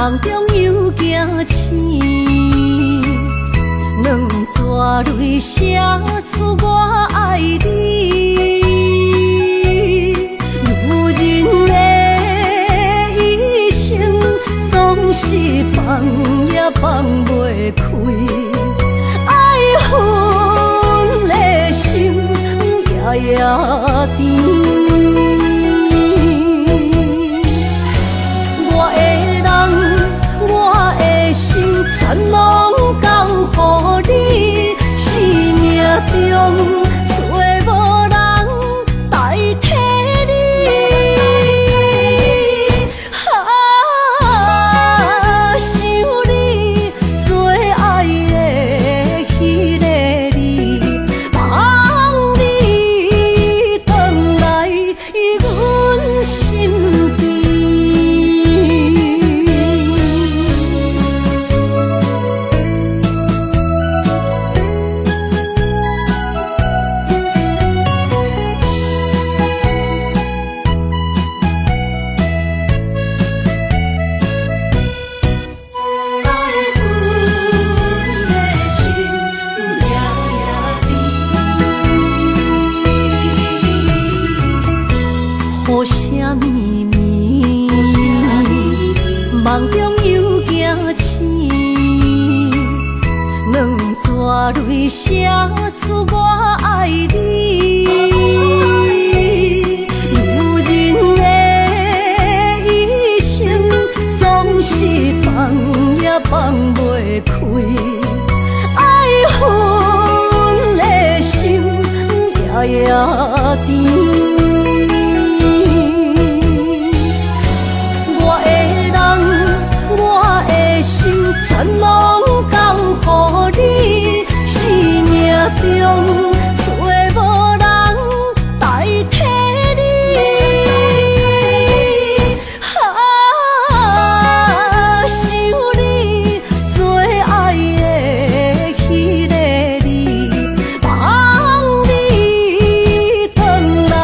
夢中又驚醒，兩逝淚寫出我愛你。女人的一生總是放也放袂開，愛恨的心夜夜甜。我的人，我的心，全攏交予你，生命中找無人代替你。啊，想你最愛的彼个你，望你轉來阮身邊。愛恨的心夜夜甜，雨聲綿綿，夢中又驚醒，兩逝淚寫出我愛你。女人的一生總是放也放袂開，愛恨的心夜夜甜。我的人，我的心，全攏交予你，生命中找無人代替你。啊，想你最愛的彼个你，望你轉來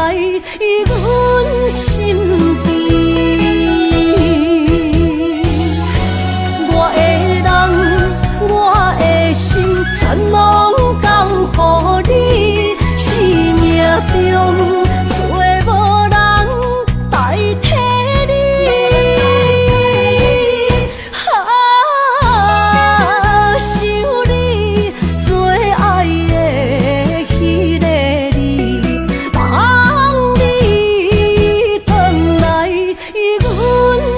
阮身邊。我的人，我的心，全攏交予你，生命中找無人代替你。啊，想你最愛的彼个你，望你轉來阮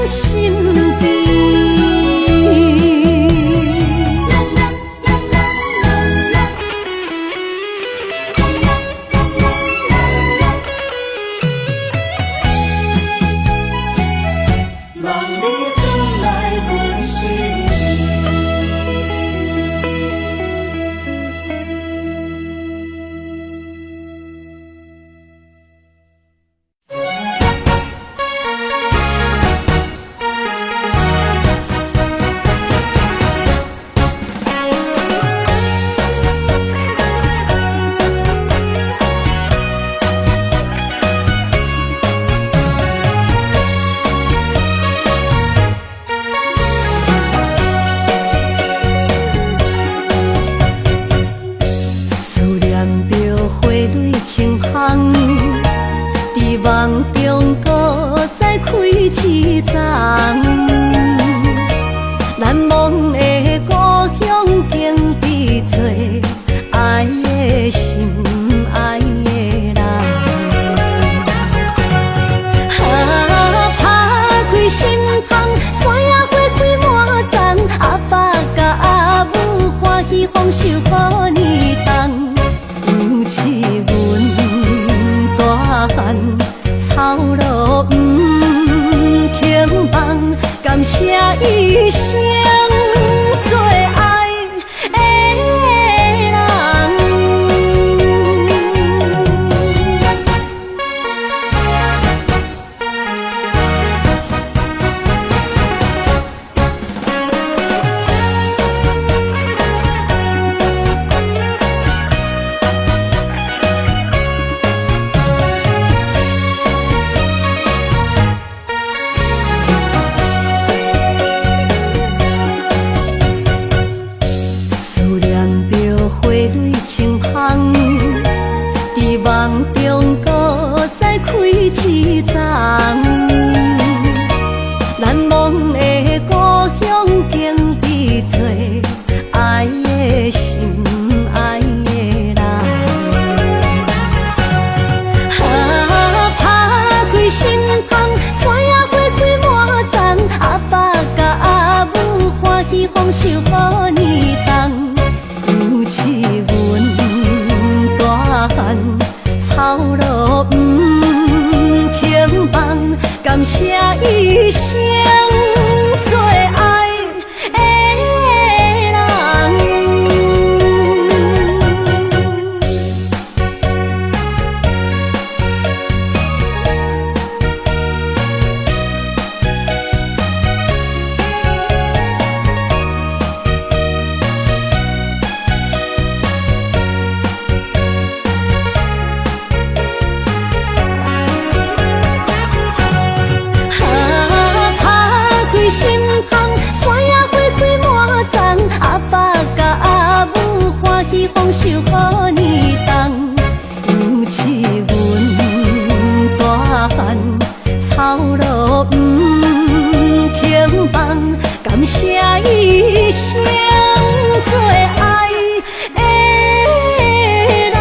身邊。望你轉來阮身邊。思念著花蕊清香，佇夢中閣再開一叢。難忘的故鄉景致多，愛的心，愛的人。啊，拍開心窗，山野花開滿叢，阿爸佮阿母歡喜豐收予年冬。尤其阮大漢，頭路毋肯放，甘夢中閣再開一層。難忘的故鄉景致多，愛的心愛的人。啊，拍開心窗，山野花開滿叢，阿爸佮阿母歡喜豐收予年冬，尤其阮大漢，操勞毋肯放，感謝一生最愛的人。啊，拍開心窗，山野花開滿叢，阿爸佮阿母歡喜豐收予年冬，尤其阮大漢，操勞毋肯放，感謝一生最愛的人。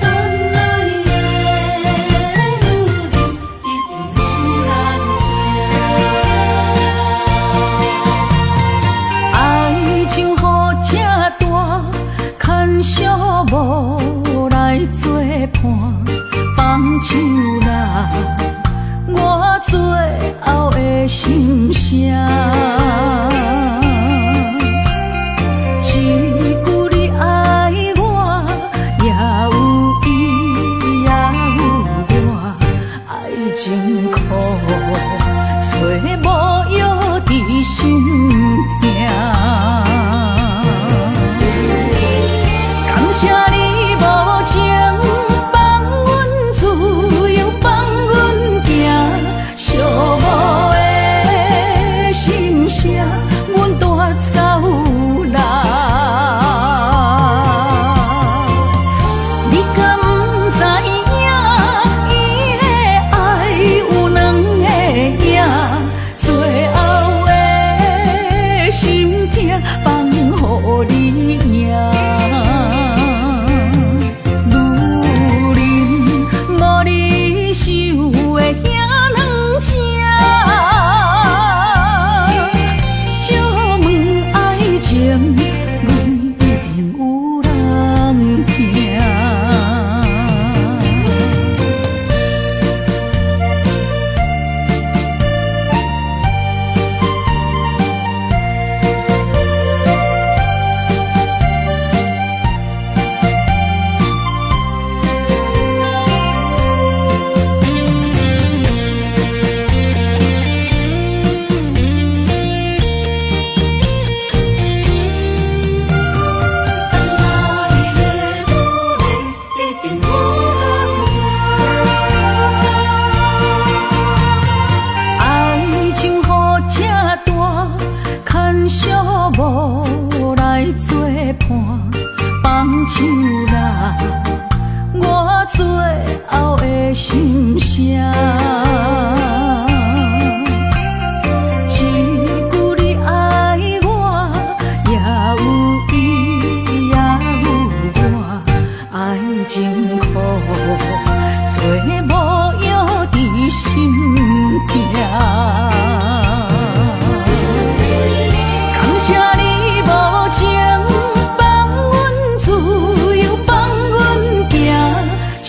等來的女人一定有人疼。愛情予這大，牽小無來作伴，放手啦，我最後的心聲。一句你愛我，也有伊，也有我，愛情苦，找無藥治心疼。感謝你無情，放阮自由，放阮行，寂寞的心聲，阮帶走啦。你敢知影？伊的愛有兩个影，最後的心疼放予你贏。女人無你想的遐軟情，借問愛情，阮一定有人疼。等來的女人一定有人疼。愛情予這大，牽小無來作伴，放手啦，我最後的心聲。一句你愛我，也有伊，也有我，愛情苦，找無藥治心疼。感謝你無情，放阮自由，放阮行，寂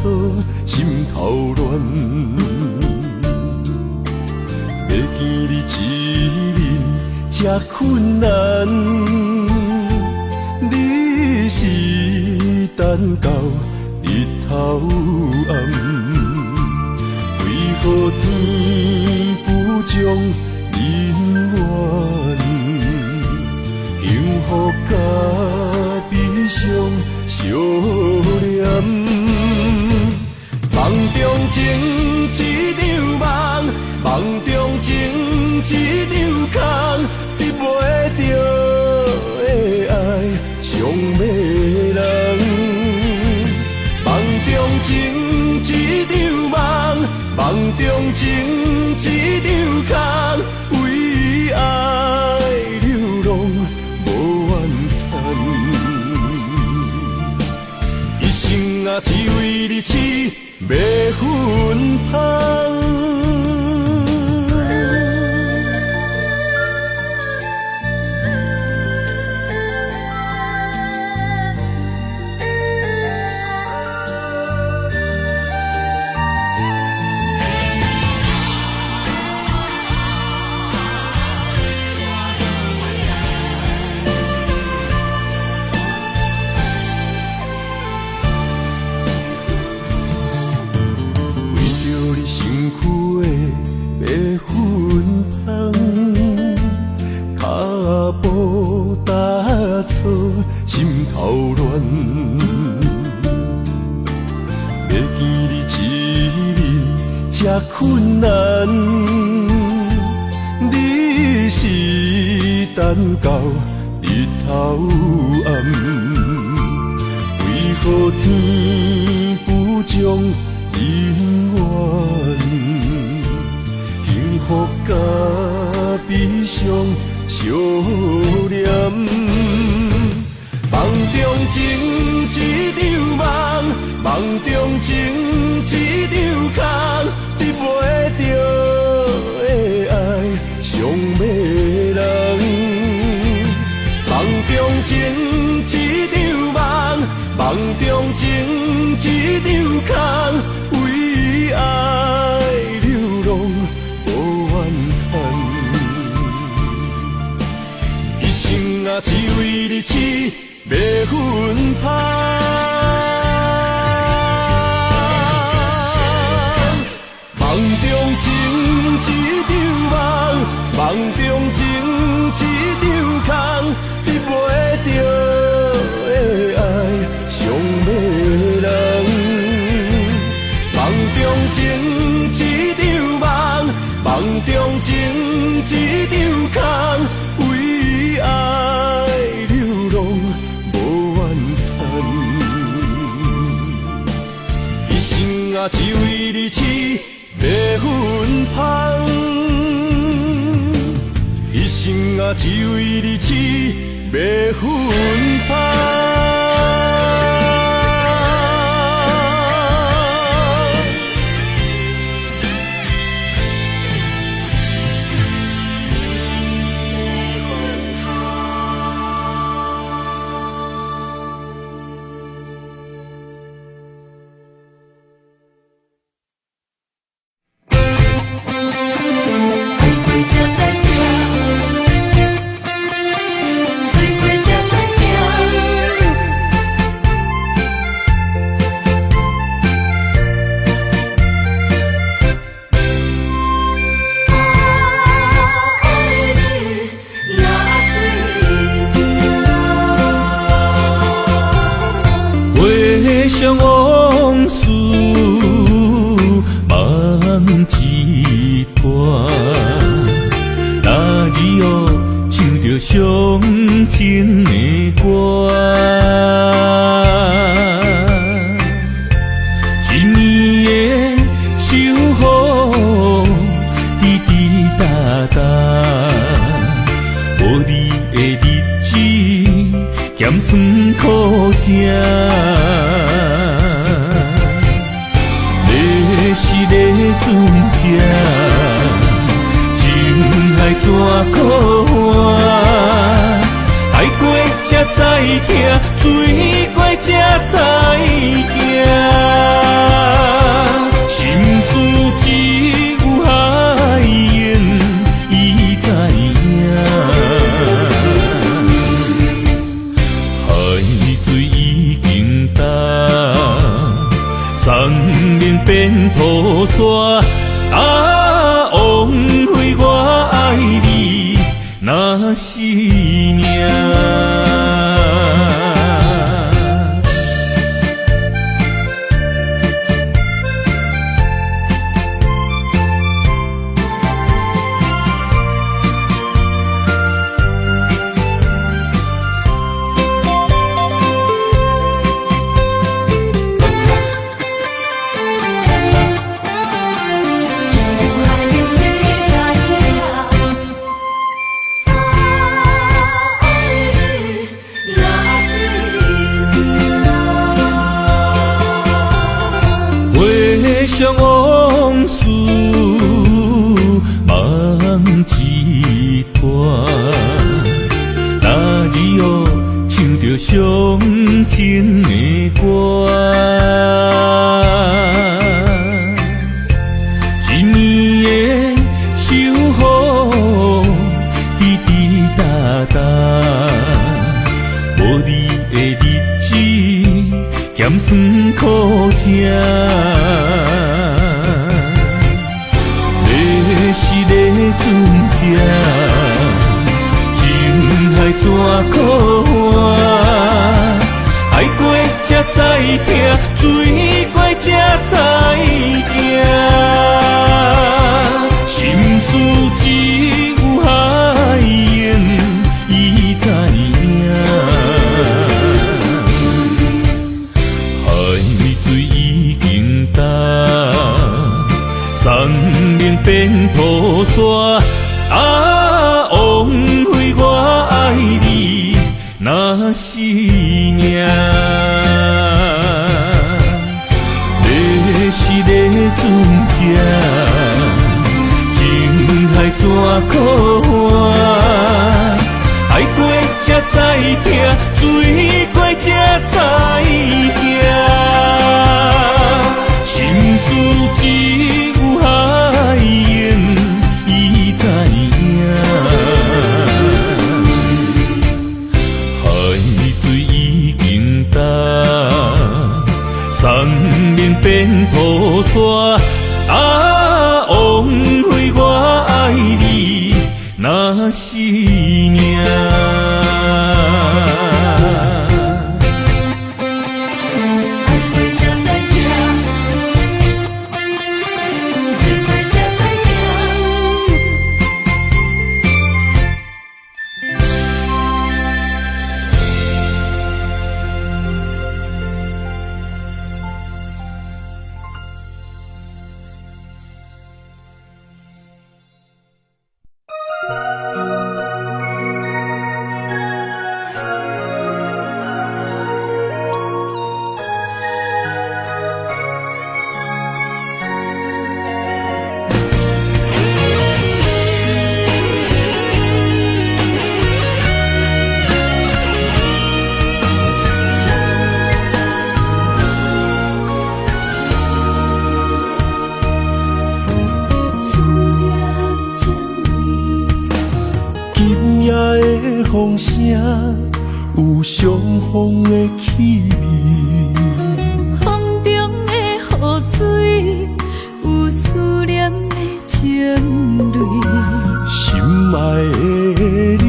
错，心頭亂。欲見你一面這困難，你是等到日頭暗，為何天不將姻緣？幸福佮悲傷相連。夢中情一場夢，夢中情一場空，得袂著的愛傷迷人。夢中情一場夢，夢中情一場空，為愛流浪無怨嘆。一生啊，只為你痴迷芬芳。為著你身軀的白粉香，跤步踏錯，心頭亂。欲見你一面這困難，你是等到日頭暗，為何天不將姻緣？幸福佮悲傷相連。夢中情一場夢，夢中情一場空，得袂著的愛傷迷人。夢中情一場夢，夢中情一場空，為愛流浪無怨嘆。一生啊，只為你痴迷芬芳。夢中情一場夢，夢中情一場空，得袂著的愛傷迷人。夢中情一場夢，夢中情一場空，為愛流浪無怨嘆。一生啊，只為你痴迷芬芳。一生啊，只為你痴迷芬芳。愛過才知疼，醉過才知疼。啊，愛你若是回想往事，梦一段。那日哦，唱著傷情的歌，一暝的秋雨，滴滴答答，無你的日子，鹹酸苦食。你是咧船只，情海怎可换？愛過才知疼，醉過才知行。命變土沙。啊，枉費我愛你，若是命。回想往事，梦一团。那日哦，唱著伤情的歌，一暝的秋雨，滴滴答答，无你的日子，咸酸苦食。你是咧船只，情海怎苦换？爱过才知疼，水过才知行。心事只有海鹰伊知影。海水已經干，生命變土沙。啊，枉費我愛你，若是命。你是咧船只，情海怎苦换？愛過才知疼，水過才知行。心事只有海鷹伊知影。海水已經干，生命變土沙。啊，枉費我愛你，若是命。愛過才知疼，水過才知行。思念情味。今夜的風聲有傷風的氣味，風中的雨水有思念的情淚。心愛的你，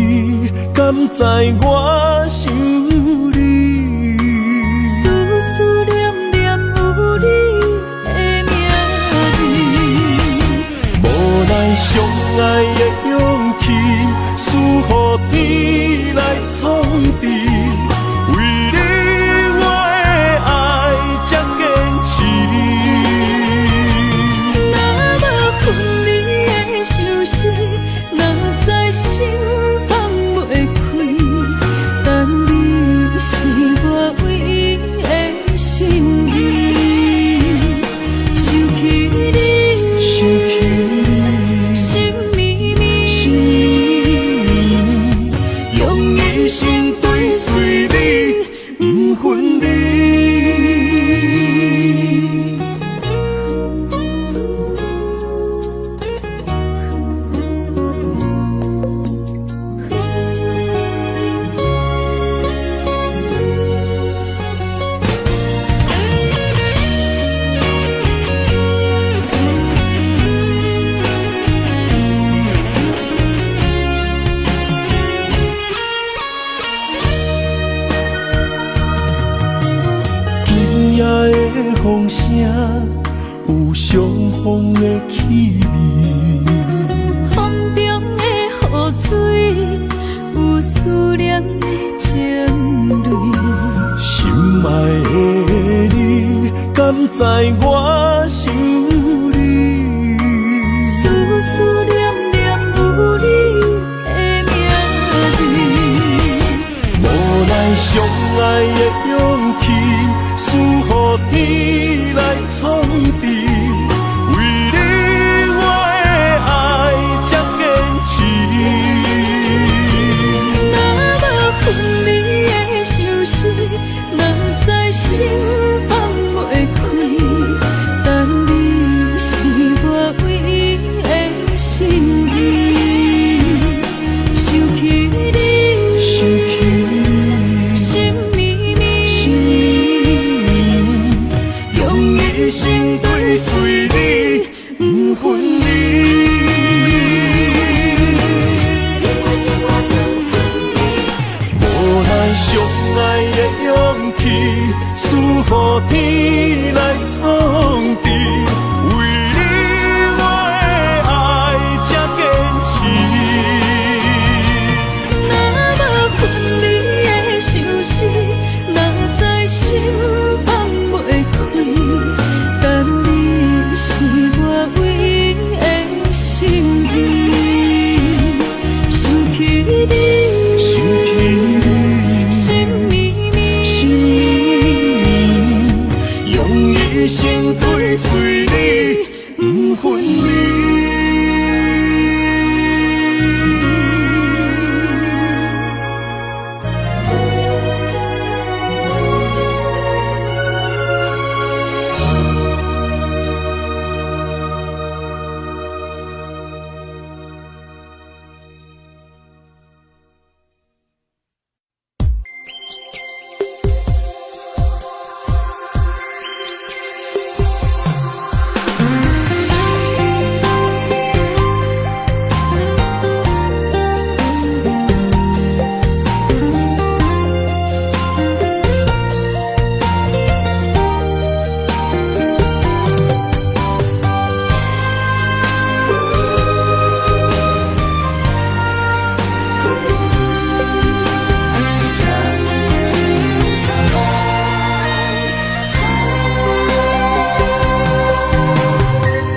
敢知我想你？思思念念有你的名字。無奈相愛的勇氣，輸予天來創治。為你我的愛這堅持。若無分離的相思，哪知心放袂開。風的氣味。風中的雨水，有思念的情淚。心愛的你，敢知我想你？思思念念有你的名字。無奈相愛的勇氣，輸予天來創治。為你我的愛才堅持。若無分離的相思，哪知心放袂開。但你是我唯一的心意。想起你，想起你，心绵绵，心绵绵，用一生追隨你，不分離。永遠永遠不分離。無奈相愛的勇氣，輸予天來創治。為你我的愛才堅持。若無分離的相思，哪知心放袂開。但你是我唯一的心意。想起你，想起你，心绵绵，心绵绵，用一生追隨你，不分離。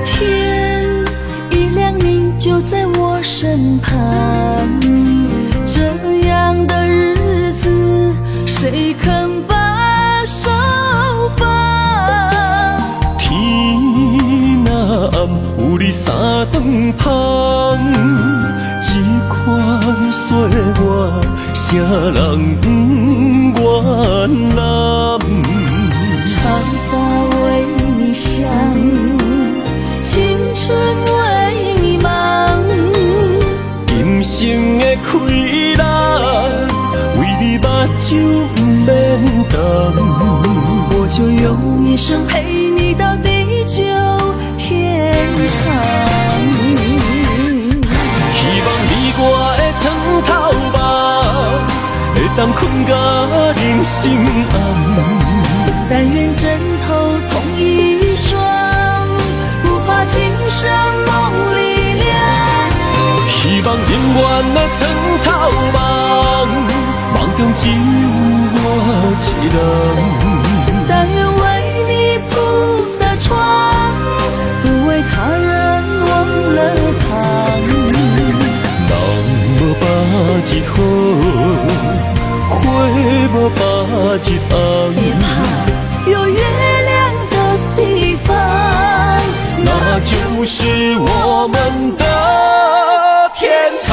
天一亮，你就在我身旁。這樣的日子，誰肯把手放？天若暗，有你三頓芳，這款歲月，啥人不願攬？長髮為你想，青春為你忙。今生的氣力，為你目睭不免干。我就用一生陪你到地久天長。希望你我的床頭夢，會當睏到人生暗。但願枕頭同一雙，不怕今生夢裡涼。希望永遠的床頭夢，夢中只有我一人。但願為你鋪的床，不為他人忘了躺。人無百日好，花無百日紅。別怕，有月亮的地方，那就是我們的天堂。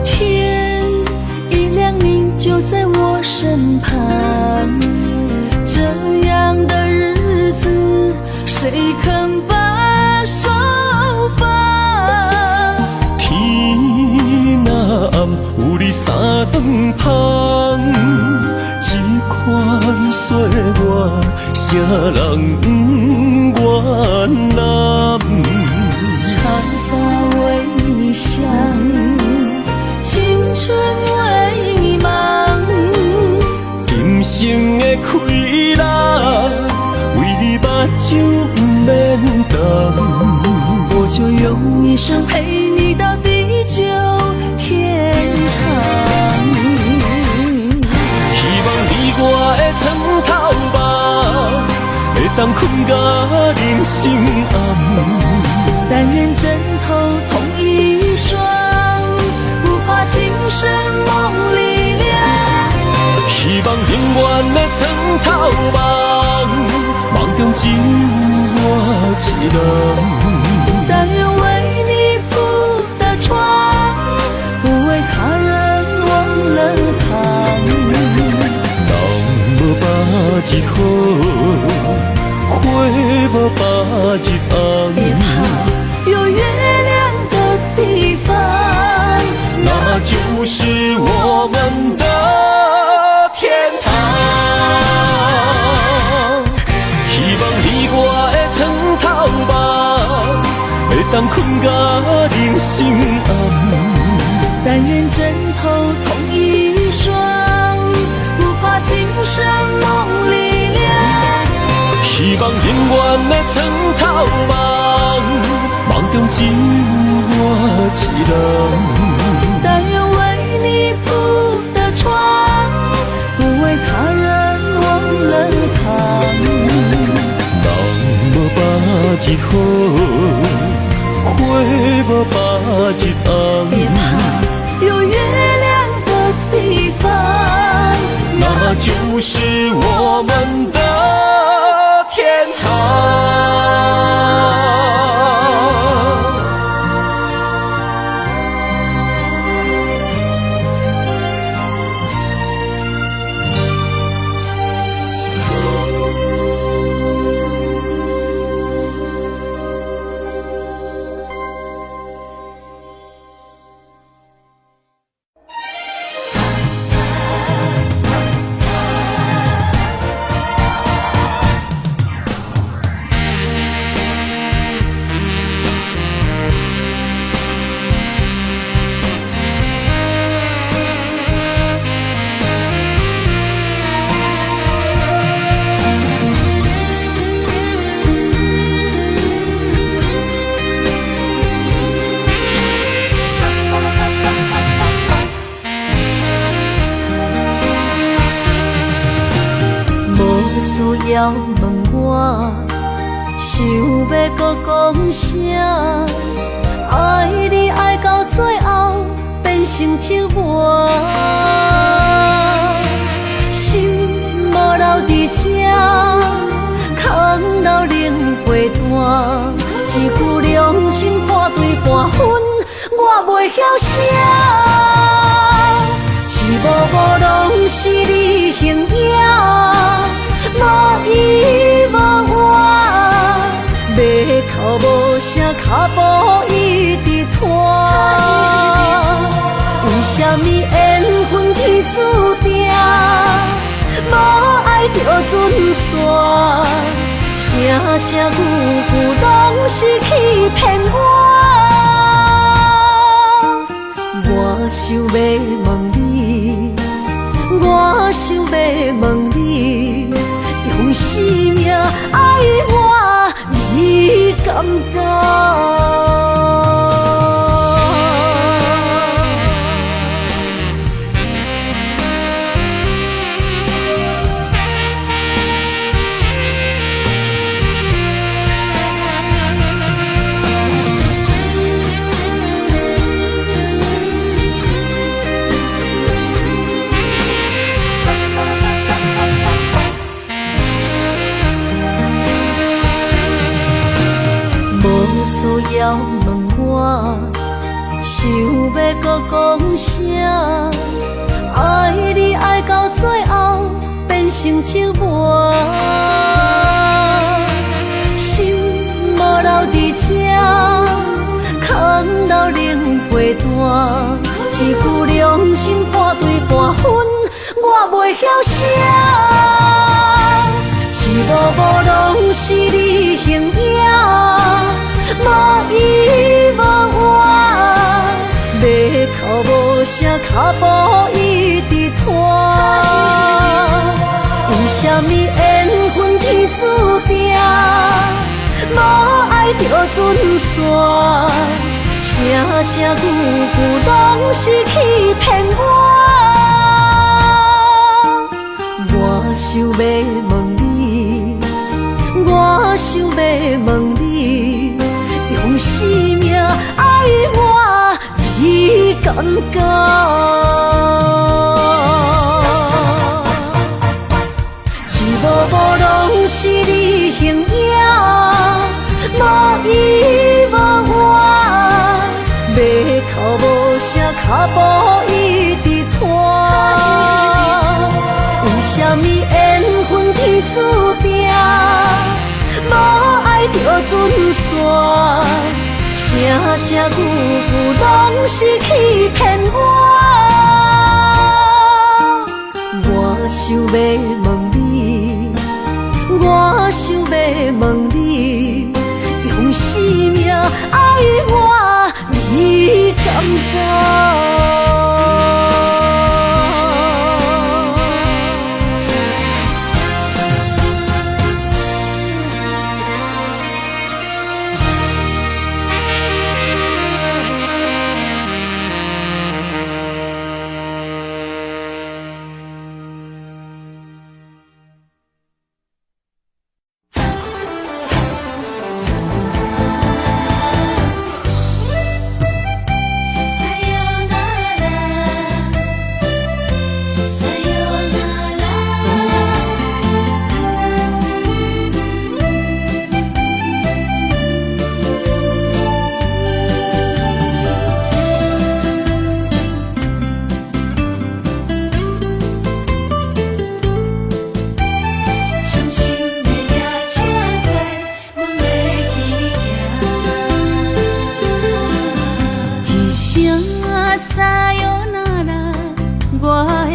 天一亮，你就在我身旁。這樣的日子，誰肯把啥人不原谅？长髮為你想，青春為你忙。今生的快樂，為你目睭毋免瞪。我就用一生陪你到地久天長。希望你我的床頭夢，會當睏到人生暗。但願枕頭同一雙，不怕今生夢裡涼。希望永遠的床頭夢，夢中只有我一人。但願為你鋪的床，不為他人忘了躺。人無百日好，花無百日紅。別怕，有月亮的地方，那就是我們的天堂。希望你我的床頭夢，會當睏到人生暗。但願枕頭同一雙，不怕今生夢裡涼。希望永遠的床頭夢，夢中只有我一人。但願為你鋪的床，不為他人忘了躺。人無百日好，花無百日紅。別怕，有月亮的地方，那就是我們的天堂。需要問我，想欲閣講啥？愛你愛到最後變成折磨，心無留佇這，空留冷被單。一句良心破對半分，我袂曉寫。一幕幕攏是你形影。無依無倚，欲哭無聲，跤步一直拖。為啥物緣分天注定，無愛就准散？聲聲句句攏是欺騙我。我想欲問你，我想欲問你。用生命愛我，你敢敢？無需要問我，想欲閣講啥？愛你愛到最後變成折磨，心無留佇這，空留冷被單。一句良心破對半分，我袂曉寫。一幕幕无拢是你形影，无依无我，欲哭无声，跤步一直拖。为啥物缘分天注定，无爱就准散？声声句句拢是欺骗我。我想欲问你，我想欲问你，用生命爱我，你敢敢？一幕幕拢是你形影，无依无我，欲哭无声，跤步一直拖。为啥物缘分天注定，无爱就准散？声声句句拢是欺骗我。我想欲问你，我想欲问你，用生命爱我，你敢敢？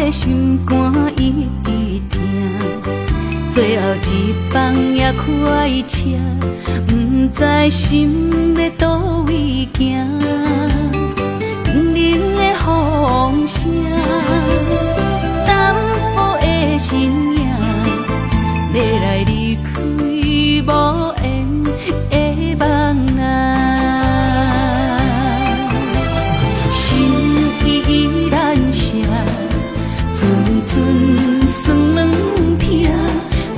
心肝一直疼，最后一班也开车，毋知心欲佗位行。冷冷的风声，淡薄的身影，欲来离开无缘的梦啊。心依难舍，阵阵酸软疼，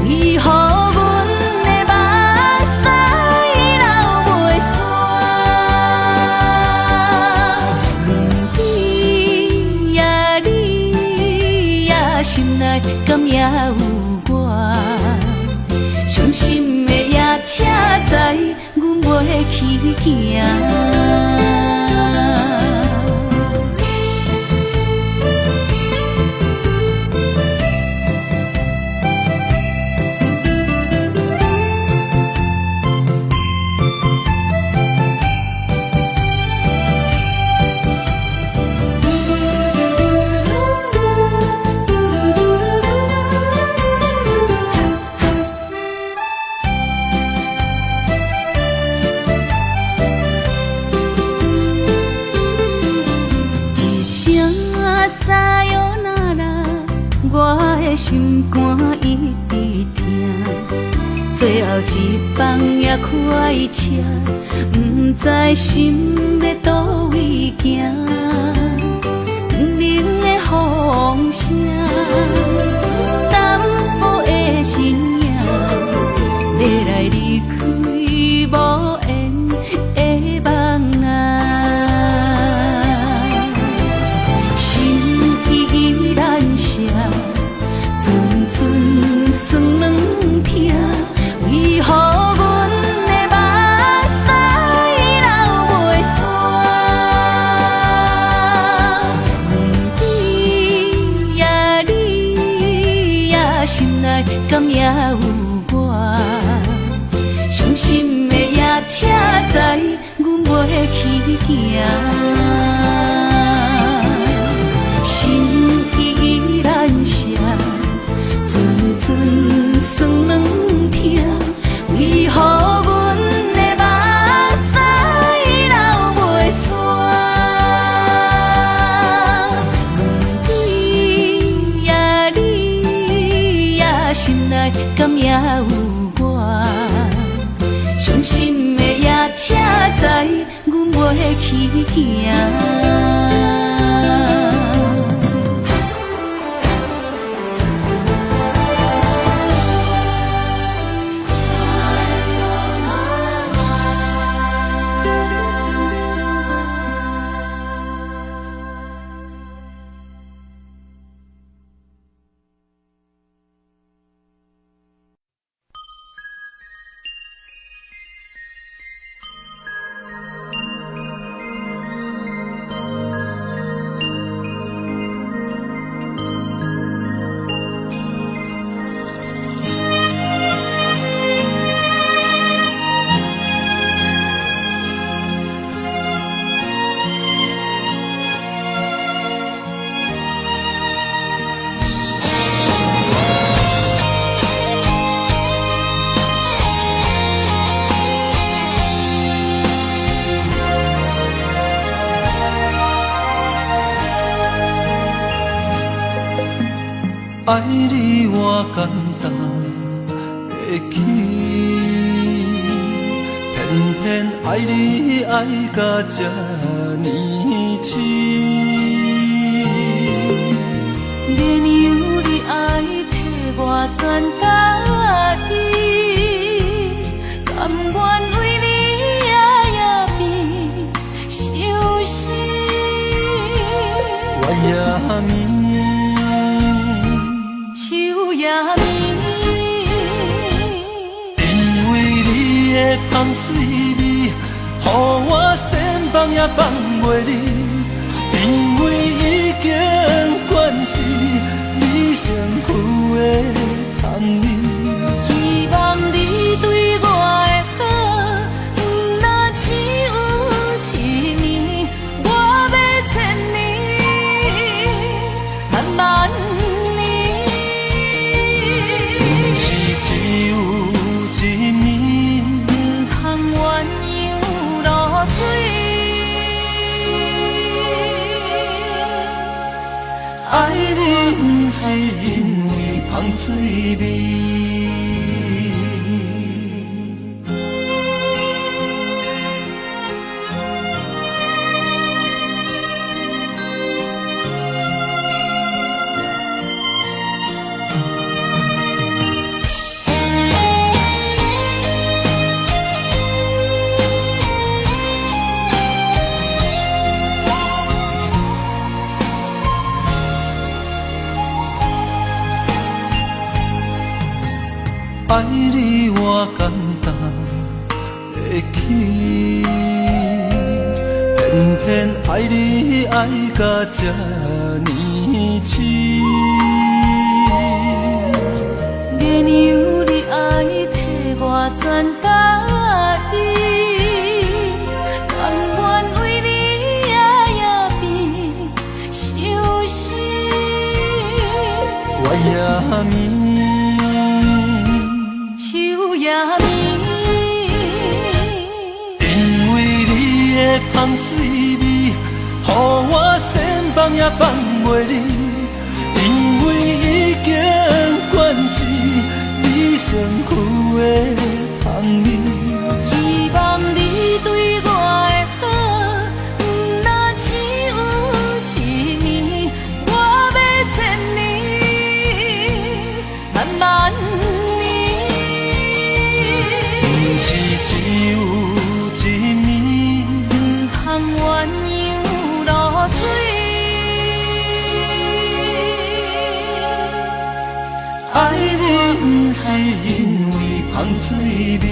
为何阮的目屎流袂煞？你呀你呀，心内敢也有我？伤心的夜车载，阮袂去行。心肝一直疼，最后一班也开车，毋知心欲佗位行。冷冷的风声，淡薄的身影，欲来离开无缘的梦啊。心依难舍，阵阵酸软疼，为何阮的目屎流袂煞？你呀你呀，心内敢也有我？伤心的夜车载，阮袂去行。心依难舍，阵阵酸软疼，有我。伤心的夜车知阮袂去行。爱你我简单会起，偏偏爱你爱甲这呢痴。免由你爱替我全家己，甘愿为你夜夜变相思。月也暝。树也暝，因为你的香水味，予我想放也放袂离。因为已经惯是你身躯的香味。希望你对我的好，毋若只有一暝，我欲千年，万万年。毋是只有一暝，毋通鸳鸯落水。爱你毋是因为香水味。爱你我简单会起，偏偏爱你爱甲这呢痴。免由你爱替我全家己，甘愿为你夜夜变相思。月也暝。树也暝，因为你的香水味，予我想放也放袂离。因为已经惯是你身躯的香味。希望你对我的好，毋若只有一暝，我欲千年，万万年。毋是只有一暝，毋通鸳鸯落水。爱你毋是因为香水味。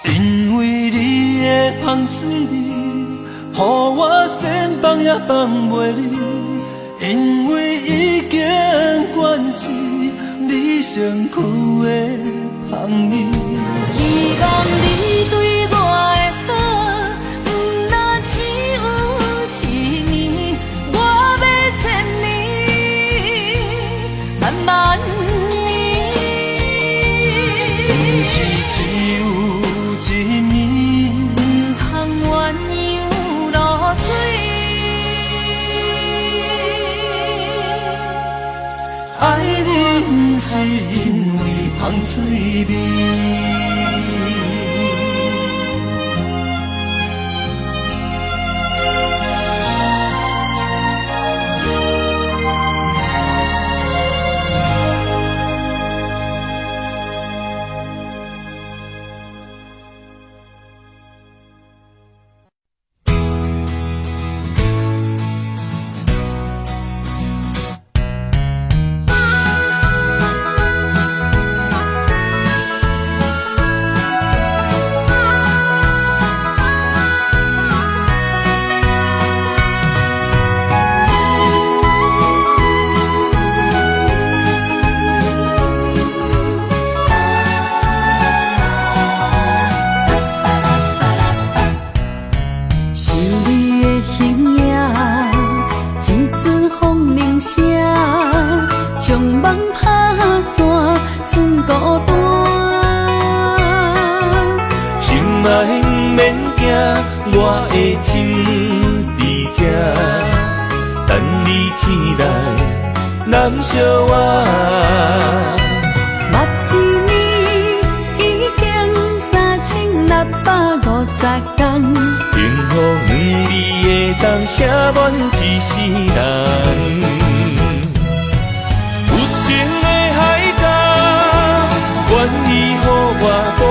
因为你的香水味，予我想放也放袂离。因为已经惯是你身躯的香味。希望你对我的好，毋若只有一暝，我欲千年，万万年。毋是只有一暝，毋通鸳鸯落水。是因為芳水味。想你的形影，一阵风铃声，将梦拍散，剩孤单。心爱毋免惊，我的心伫这，等你醒来，揽惜我。目一年已经3650天，幸福两字会当写满一世人。有情的海角，愿意予我大，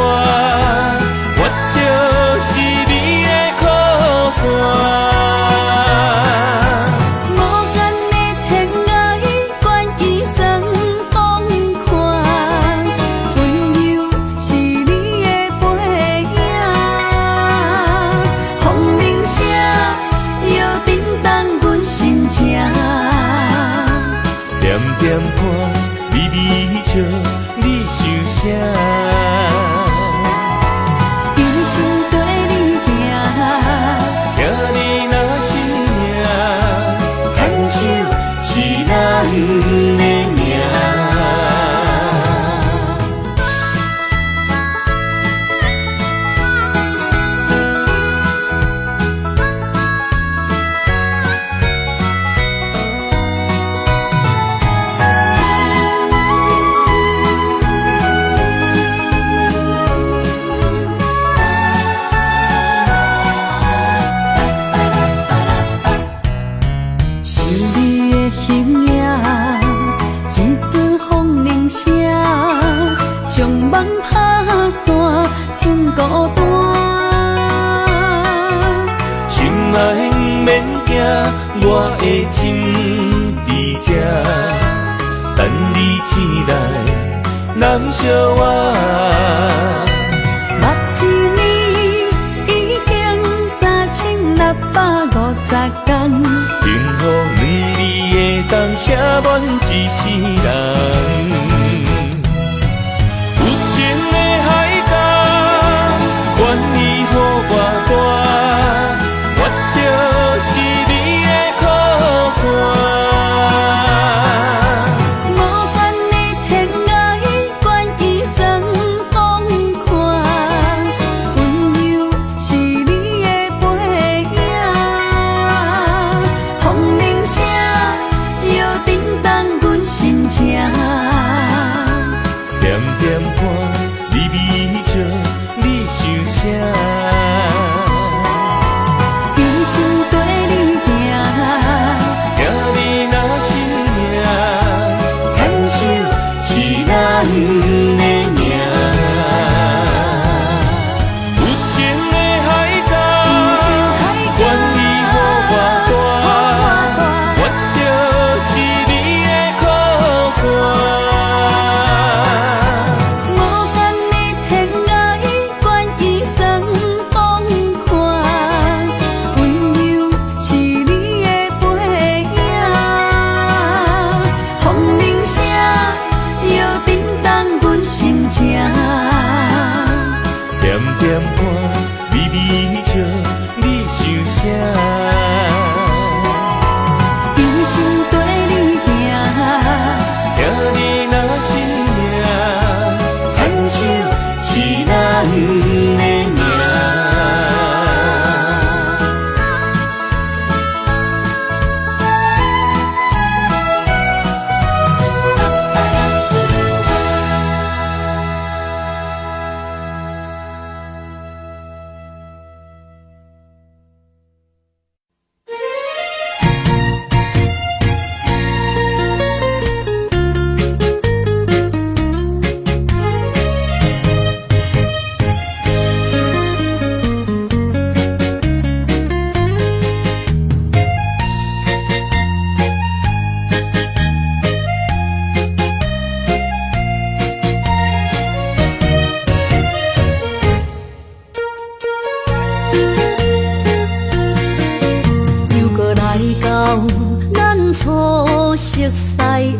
我就是你的靠山。无限的天涯，愿意算风看，温柔是你的背影。风铃声又震动阮心情，点点看，微微笑，你想啥？一生跟你行，听你若是命，牵手是咱的命。想你的形影，一阵风铃声，将梦拍散，剩孤单。心爱毋免惊，我的心伫这，等你醒来，揽惜我。目一年已经3650天，幸福两字会当写满一世人。有情的海角，愿意予我大，我就是你的靠山。无限的天涯，愿意算风看，温柔是你的背影。风铃声又震动阮心情，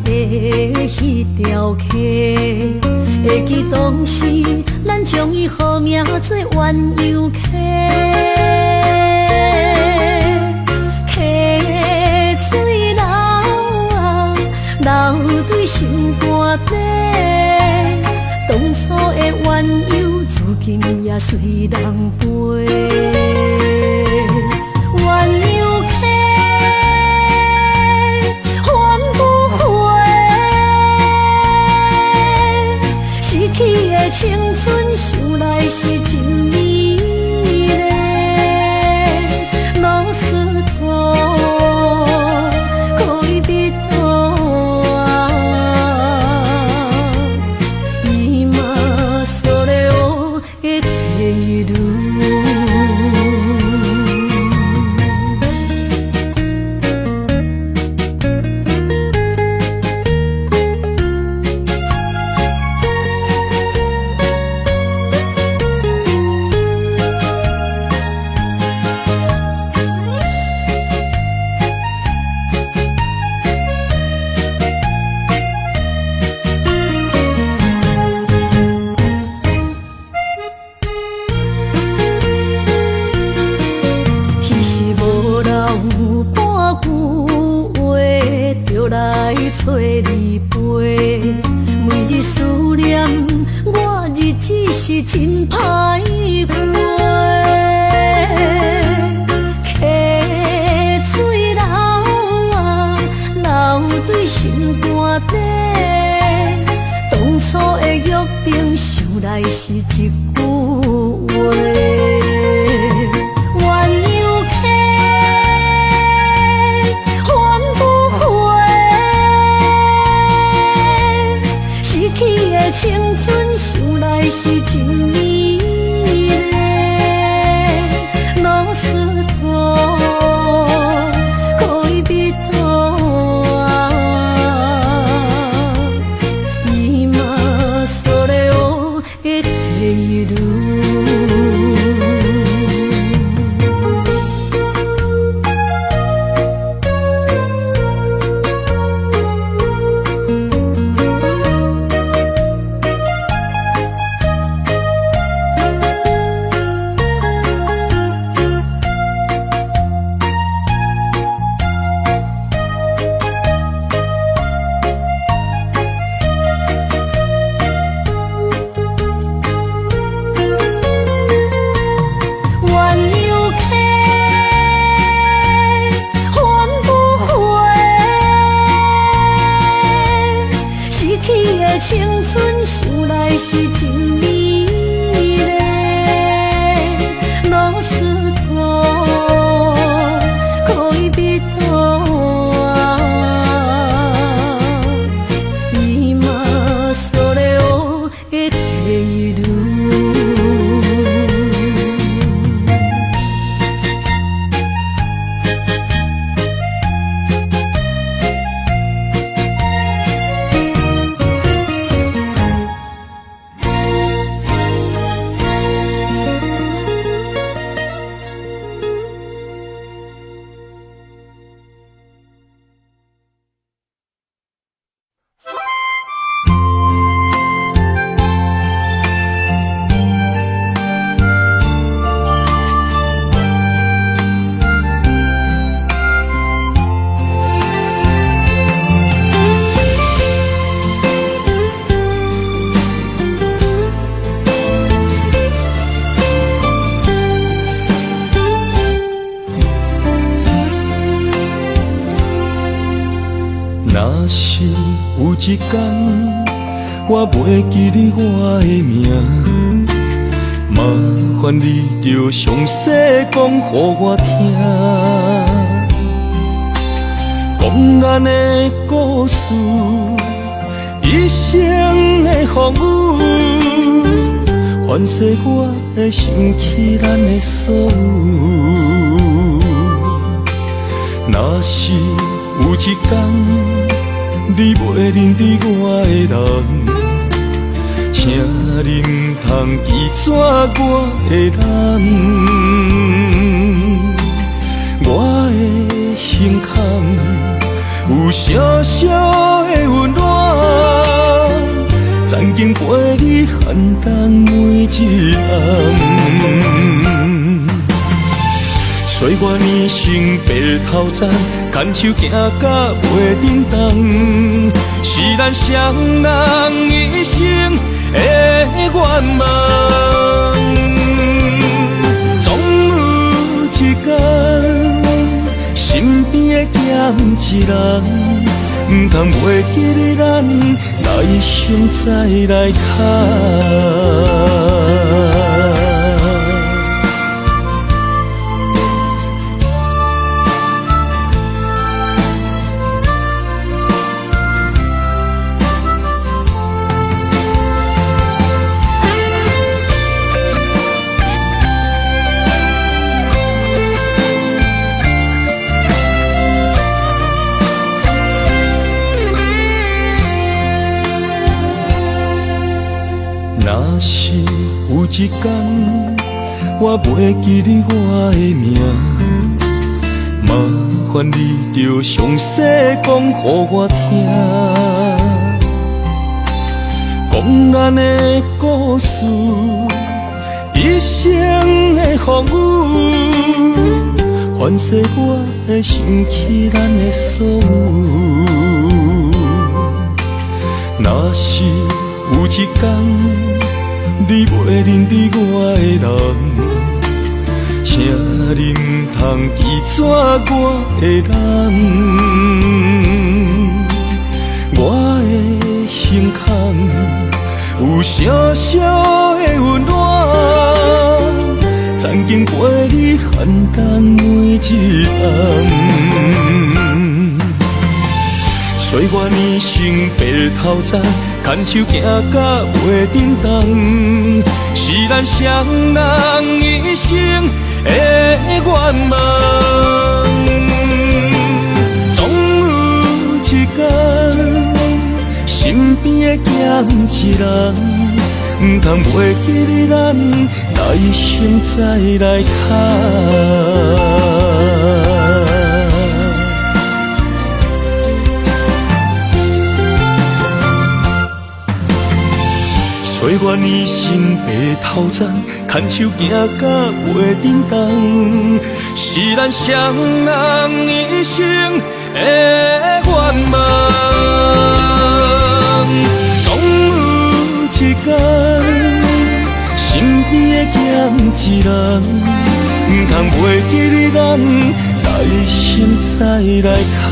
的彼條溪，會記當時咱將伊號名做鴛鴦溪。溪水流啊，流對心肝底，當初的鴛鴦，如今也隨人飛。鴛鴦溪，還不回，失去的青春，想來是真美麗。老石頭，戀人啊，今それを得ている。彼時無人有半句話，就來揣你陪。每日思念，我日子是真歹過。溪水流啊，流對心肝底，當初的約定，想來是一句話。鴛鴦溪，還不回，失去的青春，想來是真美麗。老石頭，戀人啊，今それを得ている。鴛鴦溪，還不回，失去的青春，想來是真美麗。老石頭，戀人啊，今それを得ている。若是有一天，我袂記你我的名，麻煩你著詳細講予我聽，講咱的故事，一生的風雨，凡世我會想起咱的所有。若是有一天，你袂認得我的人，請你毋通拒絕我的人。我的胸坎有小小的溫暖，曾經陪你寒冬每一暗。歲月年成白頭鬃，牽手行甲袂振動，是咱雙人一生的願望。總有一天，身邊會減一人，毋通袂記得咱來生再來牽。若是有一天，我袂記得我的名，麻煩你著詳細講予我聽，講咱的故事，一生的風雨，凡事我會想起咱的所有。若是有一天，你袂認得我的人，請你毋通記錯我的人。我的胸坎有小小的溫暖，曾經陪你寒冬每一暗。歲月年成白頭鬃，牽手行甲袂振動，是咱雙人一生的願望。總有一天，身邊會減一人，毋通袂記得咱來生再來牽。歲月年成白頭鬃，牽手行甲袂振動，是咱雙人一生的願望。總有一天，身邊會減一人，毋通袂記得咱來生再來牽。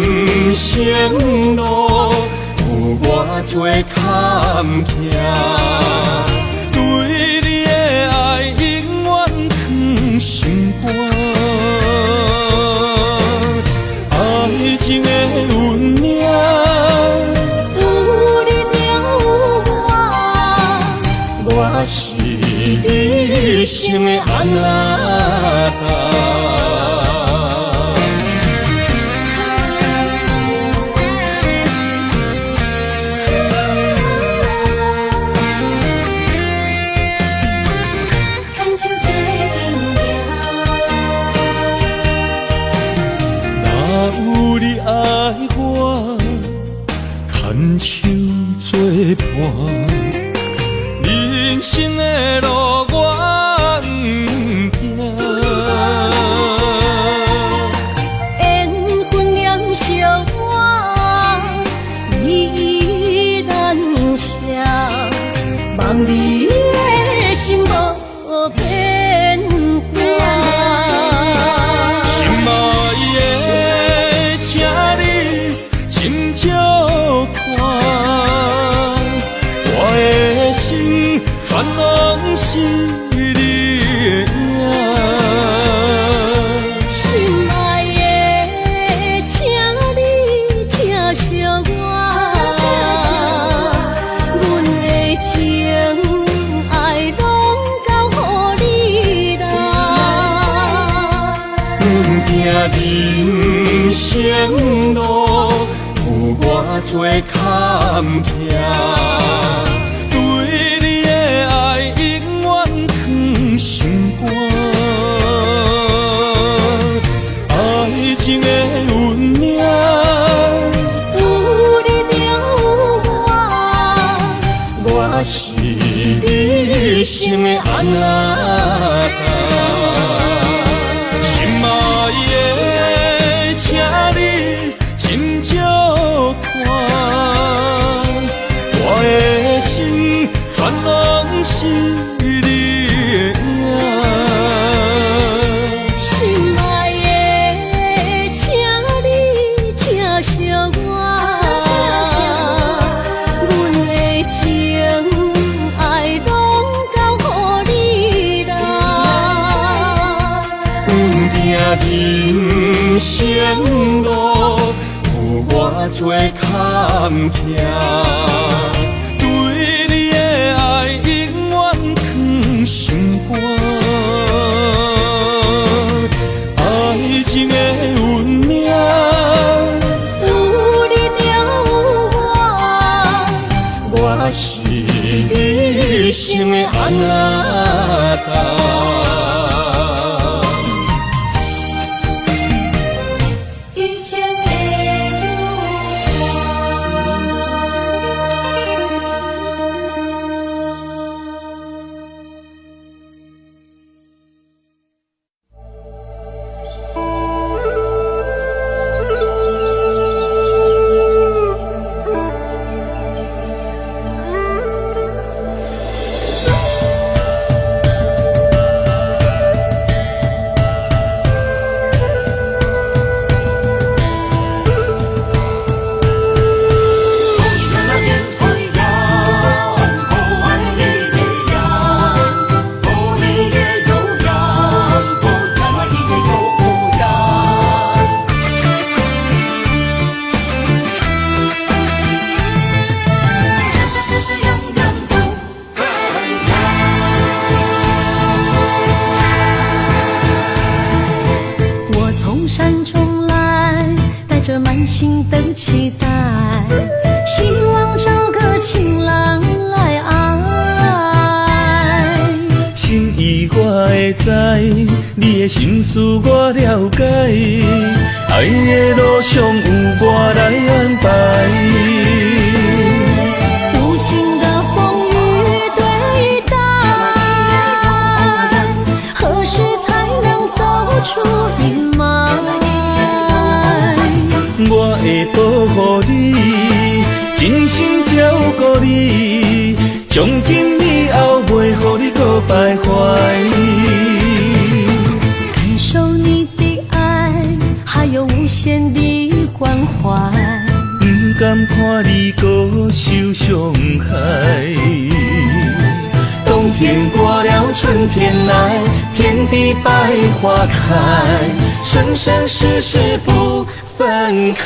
人生路有偌多坎坷，對你的愛永遠藏心肝。情的運命，有你就有我，我是你一生的阿那達。牽手做陣行。若有你愛我，牽手做伴，人生的路我毋驚。緣分黏相我，依依難捨，望你的心無變化。心愛的，請你斟酌看，我的心全攏是你的影。心愛的，請你疼惜我，阮的情愛攏交予你啦。阮行人生路，有偌多坎坷，對你的愛永遠藏心肝。愛情的運命，有你就有我，我是你一生的阿那達。心愛的，請你斟酌看，我的心全攏是你的影。心愛的，請你疼惜我，阮的情愛攏交予你啦。阮行人生路，有偌多坎坷，對你的愛永遠藏心肝。愛情的運命，有你就有我，我是你一生的阿那達。一生的我從山中來，帶著滿心的期待，希望找個情郎來愛。心意我會知，你的心思我了解，愛的路上有我來安排。無情的風雨對待，何時才能走出陰霾？我會保護你，真心照顧你，從今以後袂予你閣徘徊。感受你的愛，還有無限的關懷。毋甘看你閣受傷害。冬天過了，春天來，遍地百花開，生生世世不分。分開。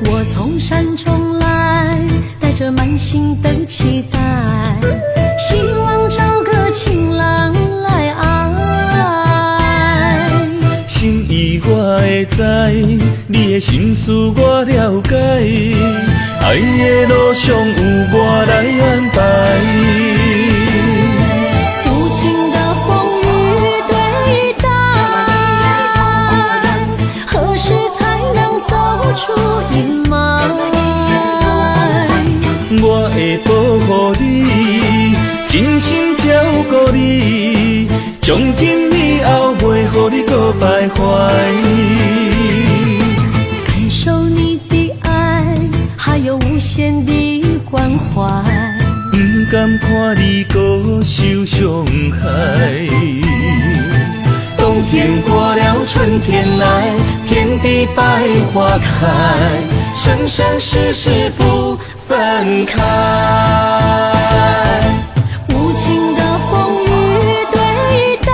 我從山中來，帶著滿心的期待，希望找個情郎來愛。心意我會知，你的心思我了解，愛的路上有我來安排。無情的風雨對待，何時才能走出陰霾？我會保護你，真心照顧你，從今以後袂予你閣徘徊。感受你的愛，還有無限的關懷。毋甘看你閣受傷害。冬天過了，春天來，遍地百花開，生生世世不分開。無情的風雨對待，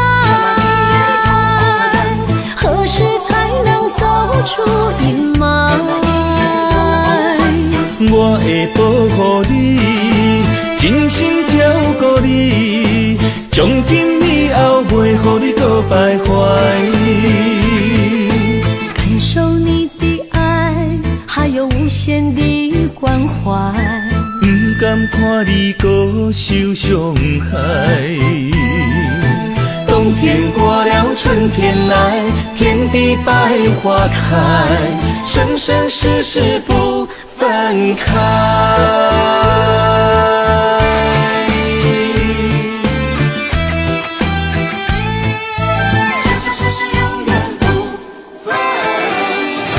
何時才能走出陰霾？我會保護你，真心照顧你，從今以後袂予你閣徘徊。感受你的愛，還有無限的關懷。毋甘看你閣受傷害。冬天過了，春天來，遍地百花開，生生世世不分開。生生世世永遠不分開。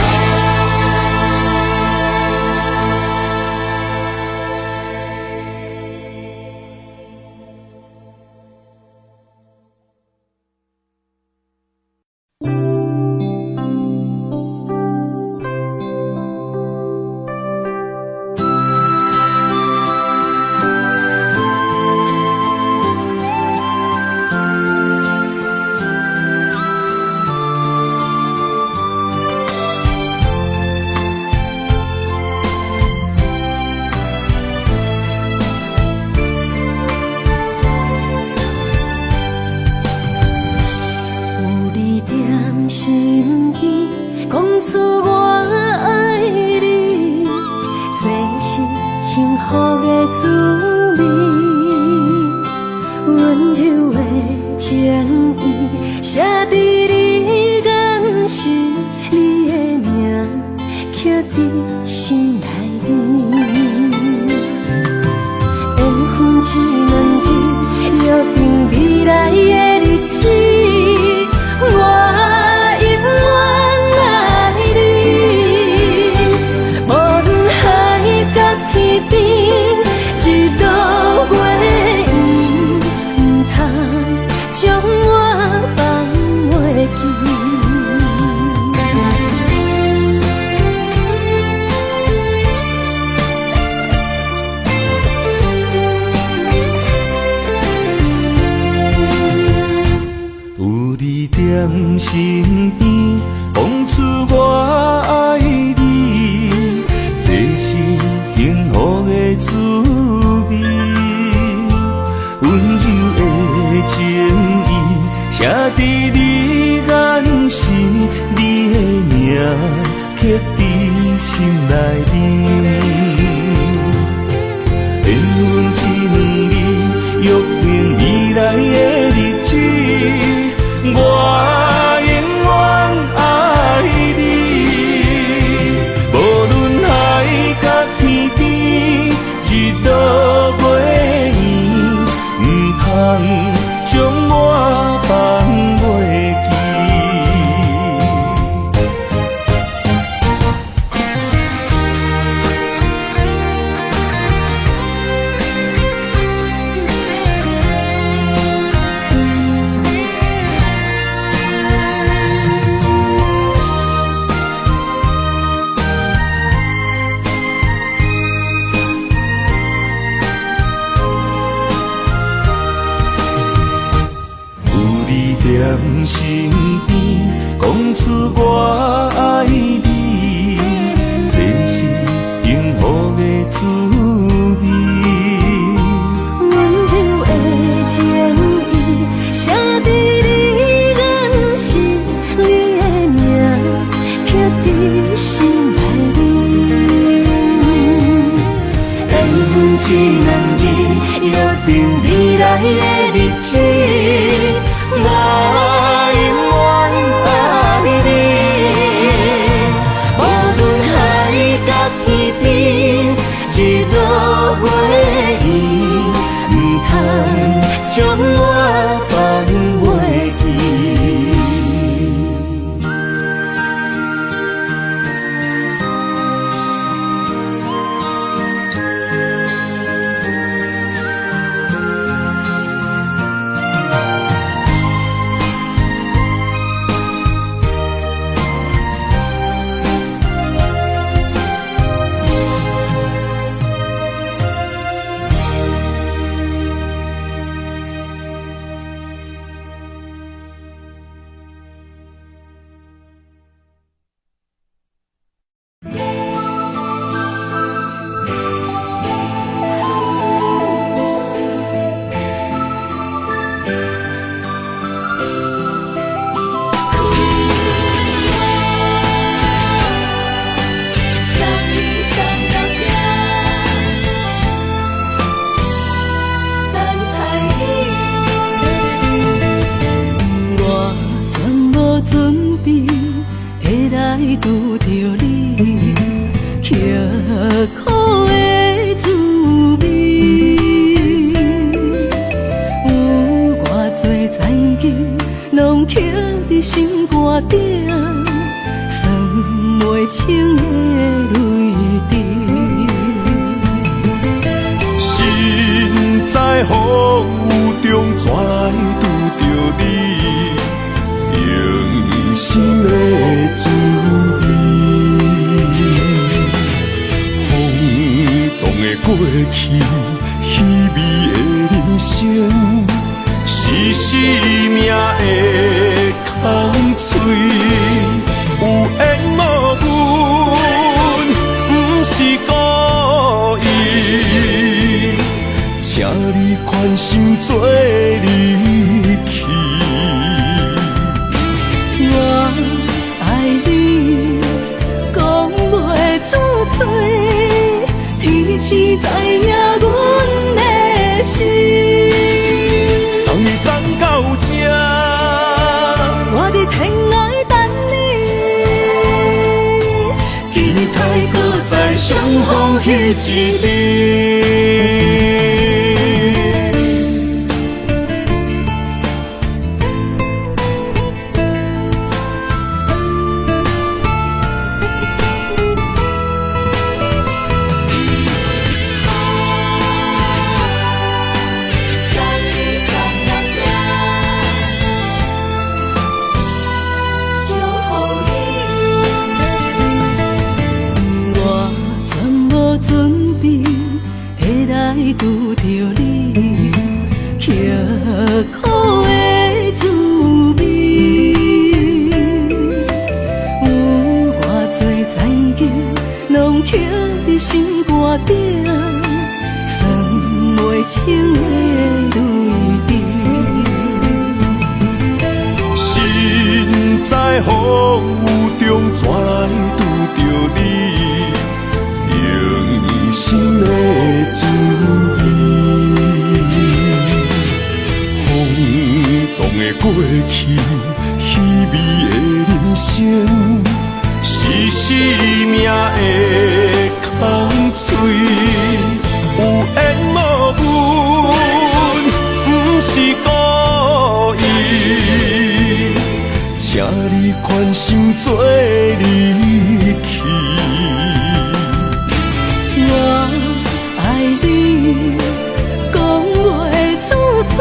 有你踮身邊，講出我愛你，這是幸福的滋味。溫柔的情意，寫佇你眼神，你的名刻佇心內面。緣分這兩字，約定未來的日子，我永遠愛你。無論海角天邊，日落月圓，毋通將我放袂記。有你踮身邊，講出我愛你，這是幸福的滋味。溫柔的情意，寫佇你眼神，你的名刻佇心內面。緣分這兩字，約定未來的日子，我永遠愛你。無論海角天邊，日落月圓，毋通將我放袂記。身邊，講出我愛你，這是幸福的滋味。溫柔的情意，寫佇你眼神，你的名刻佇心內面。緣分這兩字，約定未來的日子，我永遠愛你。無論海角天邊，日落月圓，毋通將我放袂記。送你送到這，等待你。我全無準備會來拄著你，刻苦的滋味。有偌濟災情，攏刻佇心肝頂，算袂清的淚滴。身在風雨中，怎來拄著你？用心的滋味。風動的過去，稀微的人生，是生命的空喙。有緣無分，毋是故意。請你寬心做離去。我愛你，講袂出嘴，天時知影阮的心。送你送到這，我佇天涯等你，期待閣再相逢彼一日。送你送到這，祝福你。我全無準備會來拄著你，刻苦的滋味。有偌濟災情，攏刻佇心肝頂，算袂清的淚滴。身在風雨中，怎來拄著你？用心的滋味。風動的過去，稀微的人生，是生命的空喙。有緣無分，毋是故意。請你寬心做離去。我愛你，講袂出嘴，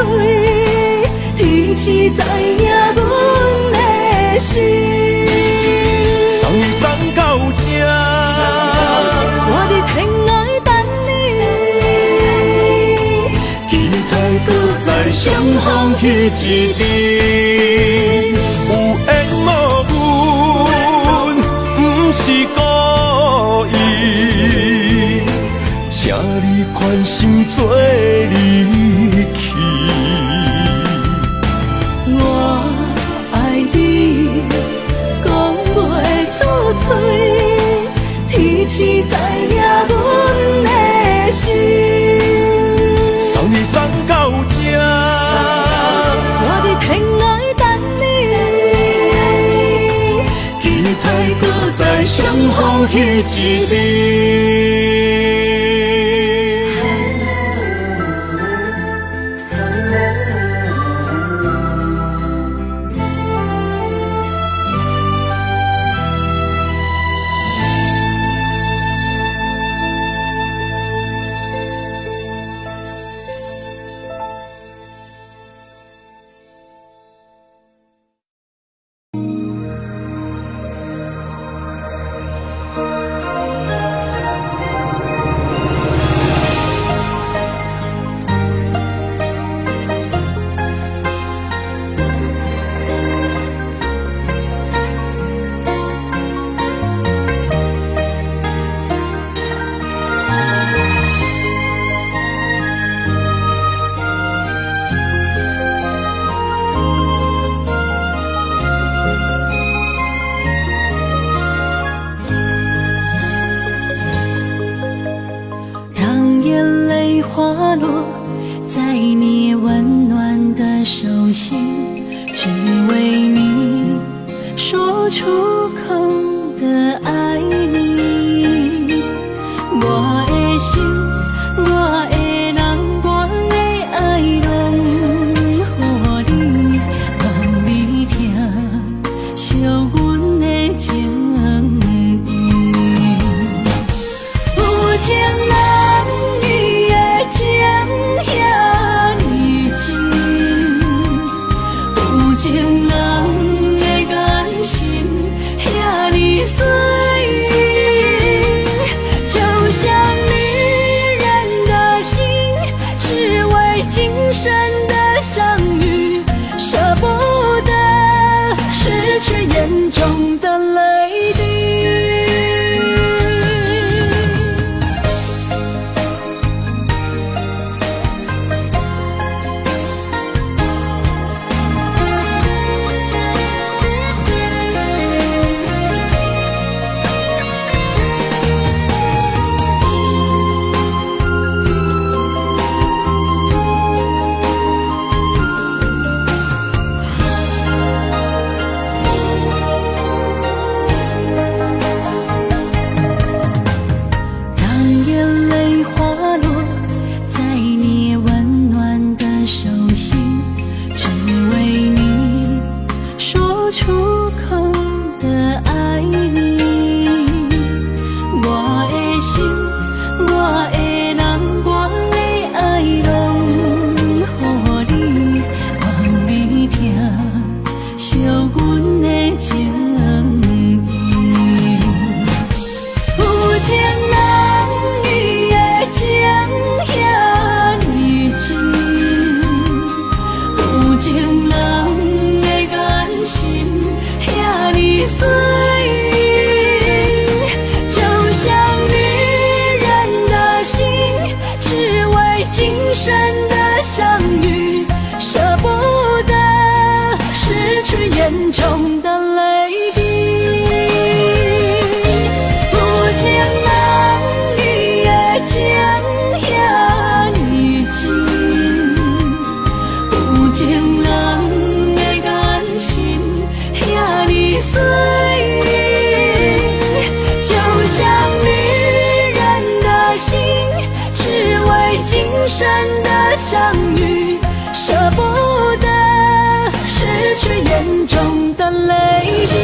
天時知影阮的心。送你送到這，我佇天涯等你，期待閣再相相逢彼一日。有緣無分，毋是故意，請你寬心做離去。我愛你，講袂出嘴，天時知影阮的心。送你送到這，我佇天涯等你，期待閣再相逢彼一日。讓眼淚滑落在你溫暖的手心，只為你說出口的愛你。我的心，我的人，我的愛攏予你，望你疼惜阮的情意。有情人伊的情遐呢真，有情人的眼神遐呢媠，就像女人的心，只為今生的相遇，捨不得失去眼中的淚滴。讓眼淚滑落在你溫暖的手心，只為你說出口的愛你。我的心，我的人，我的愛攏予你，望你疼惜阮的情意。有情人伊的情遐呢真，有情人的眼神遐呢媠，就像女人的心，只為今生的相遇，捨不得失去眼中的淚滴。有情人伊的情遐呢真，有情人的眼神遐呢媠，就像女人的心，只為今生的相遇，捨不得失去眼中的淚滴。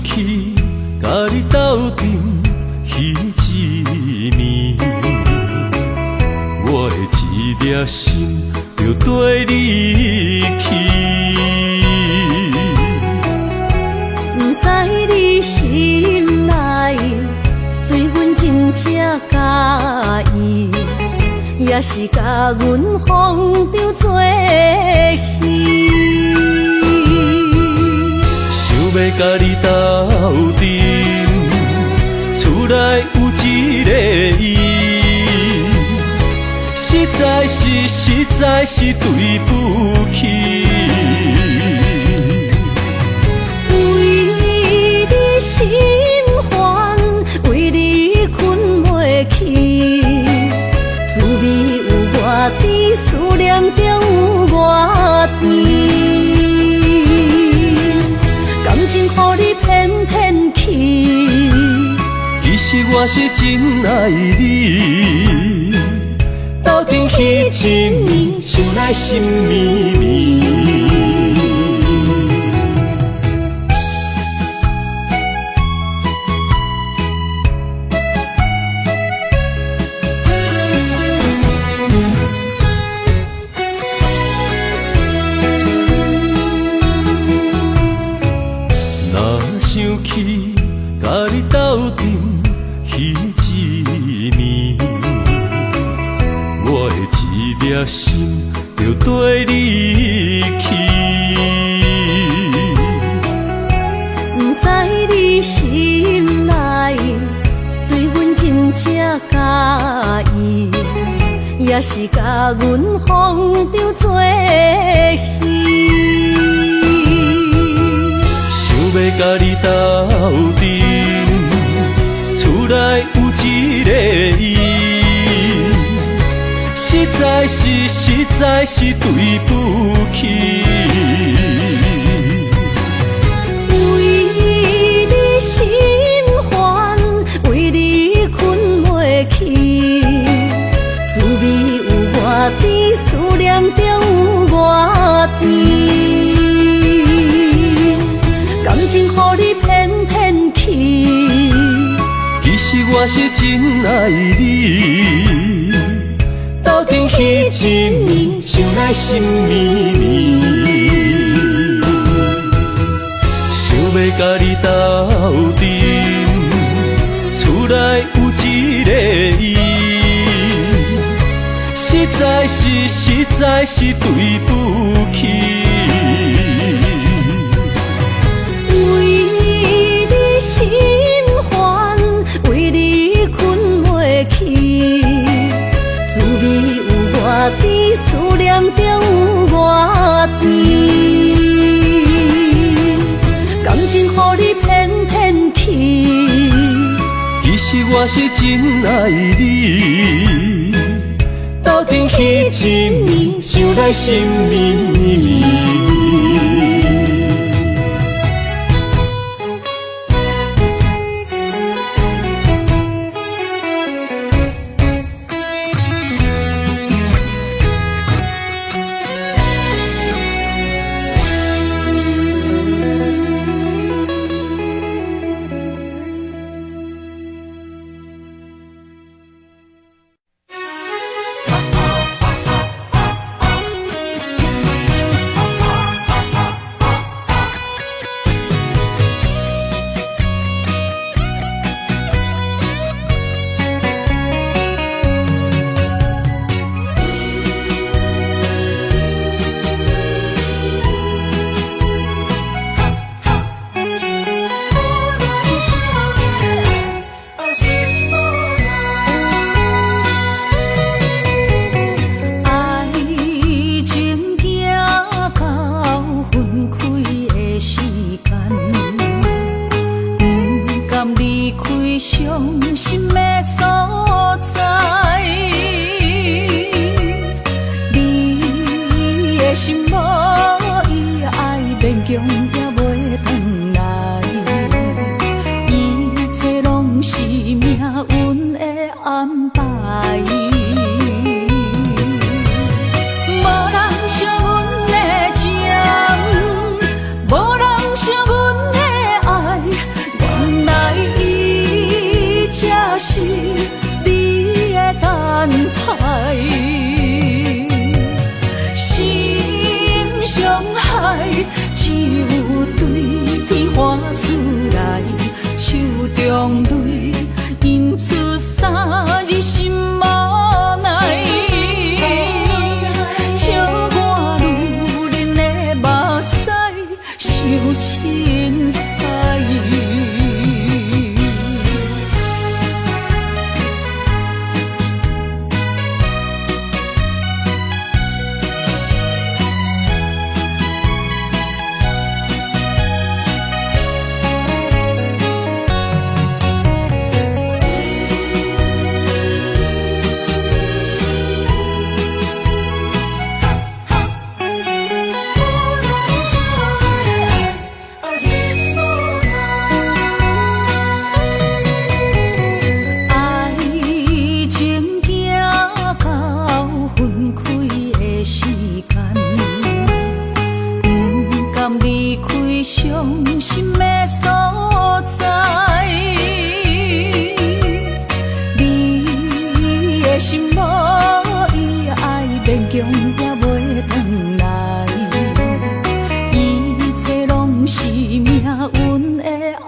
起共你鬥陣彼一暝，我的一粒心就綴你去。毋知你心內對阮真正佮意，抑是共阮風中做戲。想欲共你鬥陣，厝內有一个伊，實在是實在是對不起。為你心煩，為你睏袂去，滋味有偌甜，思念中有偌甜。感情予你騙騙去，其實我是真愛你，鬥陣彼一暝，想來心綿綿。若想起共你鬥陣彼一暝，我的一粒心就綴你去。毋知你心內對阮真正佮意，抑是共阮風中做戲。想欲共你鬥陣，厝內有一个伊，實在是實在是對不起。為你心煩，為你睏袂去，滋味有偌甜，思念中有偌甜。感情予你騙騙去，其實我是真愛你，鬥陣彼一暝，想來心綿綿。想欲共你鬥陣，厝內有一个伊，實在是實在是對不起。為你心煩，為你睏袂去，滋味有偌甜，思念中有偌甜。感情予你騙騙去，其實我是真愛你，鬥陣彼一暝，想來心綿綿。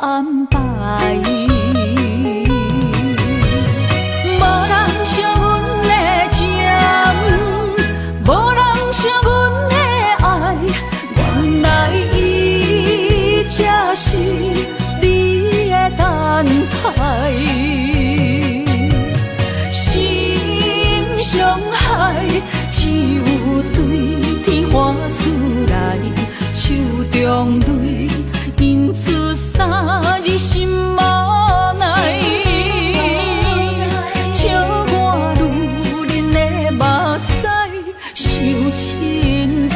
安排。無人惜阮的情，無人惜阮的愛，原來伊才是你的等待。心傷害，只有對天喊出來，手中淚印出三字心無奈。笑我女人的目屎傷凊彩。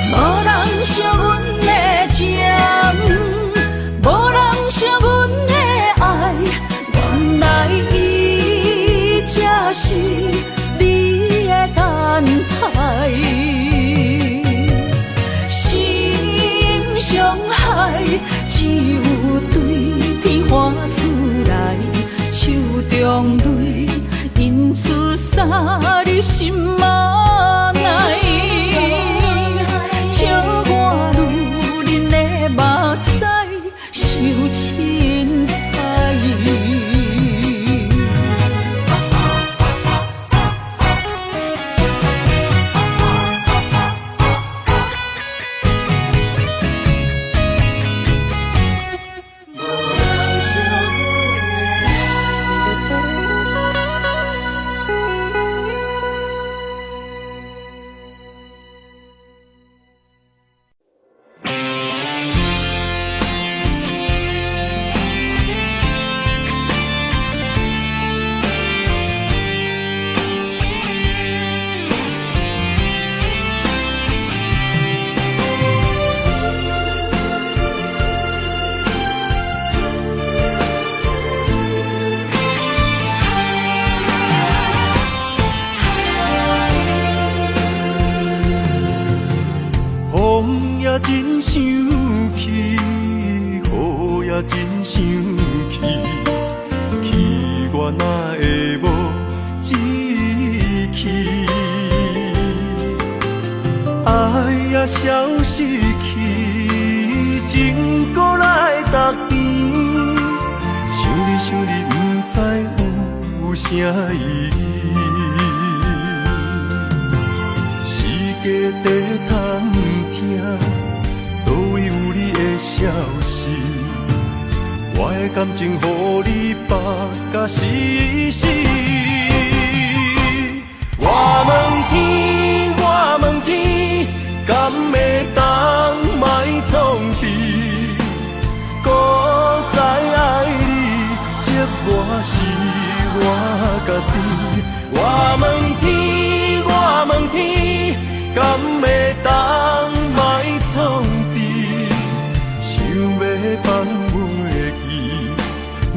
無人惜阮的情，無人惜阮的愛，原來伊才是你的等待。心傷害，只有對天喊出來，手中淚印出三字心無奈。笑我女人的目屎傷凊彩。風也真生氣，雨也真生氣，氣我哪會無志氣？愛也消失去，情閣來逐甜。想你想你，毋知有啥意義。世界在探聽，佗位有你的消息？我的感情予你縛甲死死。我問天，我問天，敢會當莫創治？閣再愛你，折磨是我家己。我問天，我問天，敢會當莫創治？想欲放袂記，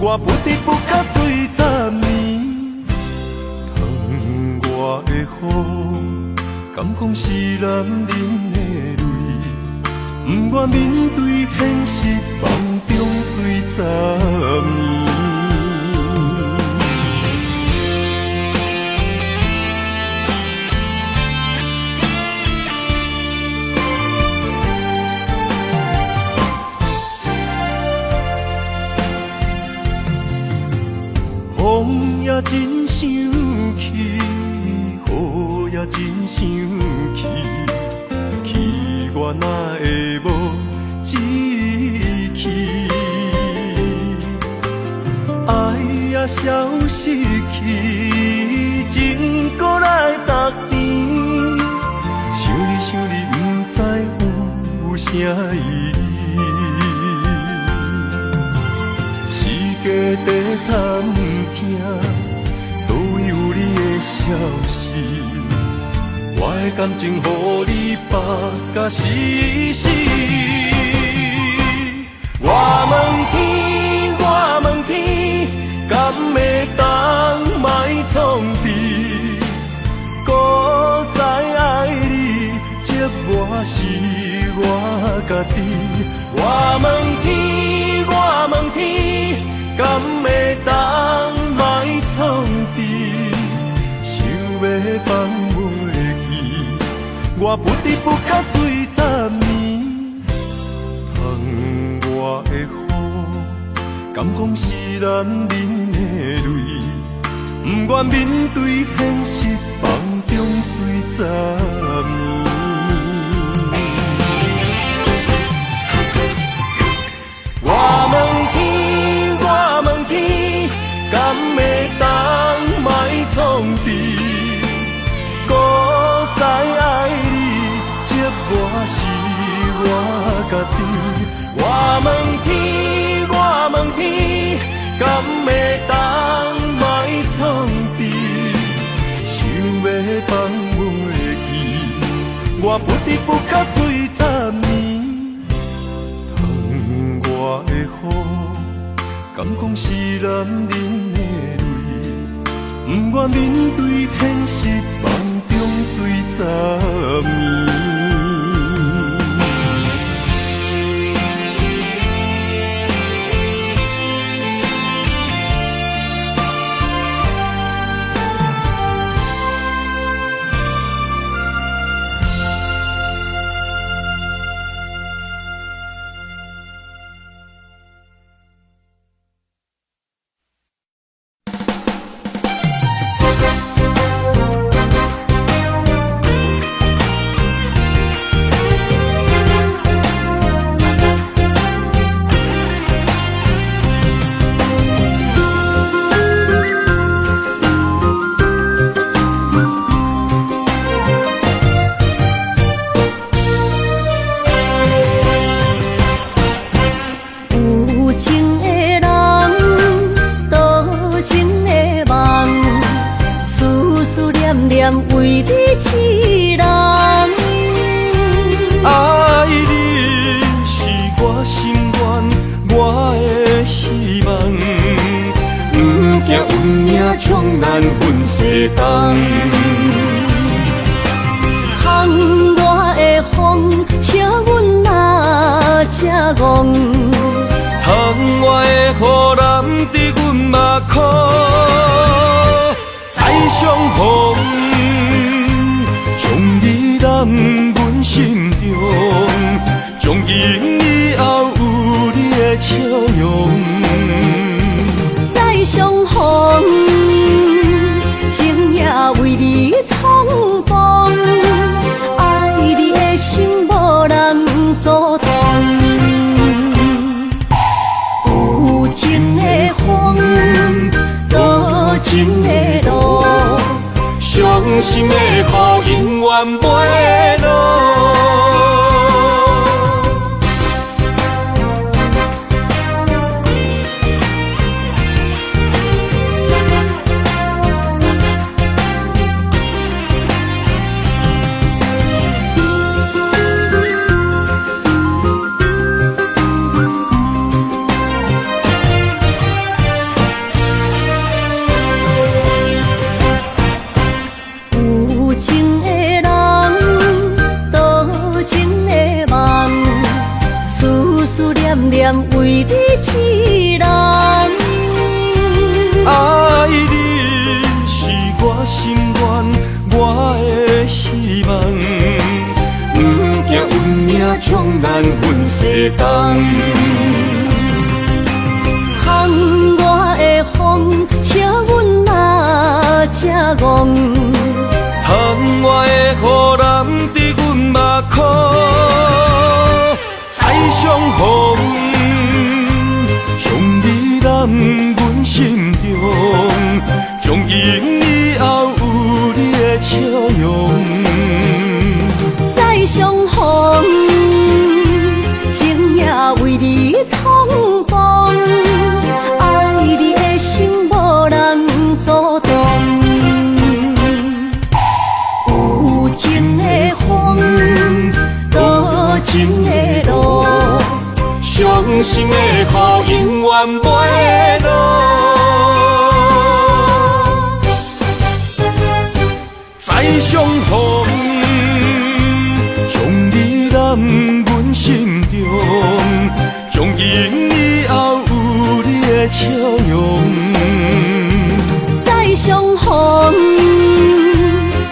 我不知不覺醉十年。窗外的雨，敢講是男人的淚？不願面對現實，夢中醉十年。風也真生氣，雨也真生氣，氣我哪會無志氣？愛也消失去，情閣來逐甜。想你想你，毋知有啥意義。世界在探聽，佗位有你的消息？我的感情予你縛甲死死。家己。我問天，我問天，敢會當莫創治？想欲放袂記，我不知不覺醉十暝。窗外的雨，敢講是男人的淚？不願面對現實，夢中醉十暝。我問天，我問天，敢會當莫創治？古早愛你，折磨是我家己。我問天，我問天，敢會當莫創治？想欲放袂記，我不知不覺醉十暝。窗外的雨，敢講是男人的淚？不願面對現實，夢中醉十暝。有情的人，多情的夢，思思念念為你痴人。愛你是我心願，我的希望。不驚運命將咱分西東。窗外的風，笑阮若這戇。窗外的雨淋伫阮目眶，再相逢，将你揽阮心中，从今以後有你的笑容。再相逢，情也為你創風，愛你的心無人阻擋。有情的風，多情的路，傷心的雨永遠袂落。有情的人，多情的夢，思思念念為你痴人。愛你是我心願，我的希望。不驚運命將咱分西東。窗外的風，笑阮若這戇。窗外的雨淋伫阮目眶，再相逢，將你攬阮心中，從今以後有你的笑容。再相逢，情也為你創風，愛你的心無人阻擋。有情的風，多情的路，傷心的雨永遠袂落。再相逢，將你攬阮心中，因以後有你的笑容。再相逢，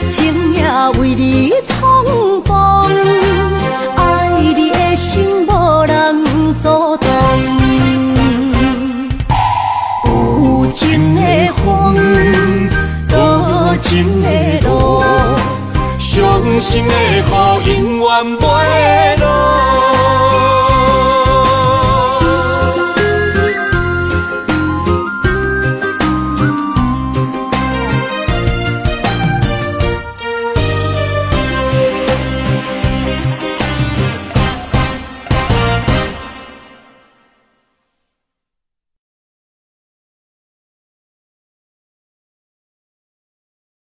情也為你重逢，愛你的心無人阻擋。有情的風，多情的露，傷心的雨永遠袂落。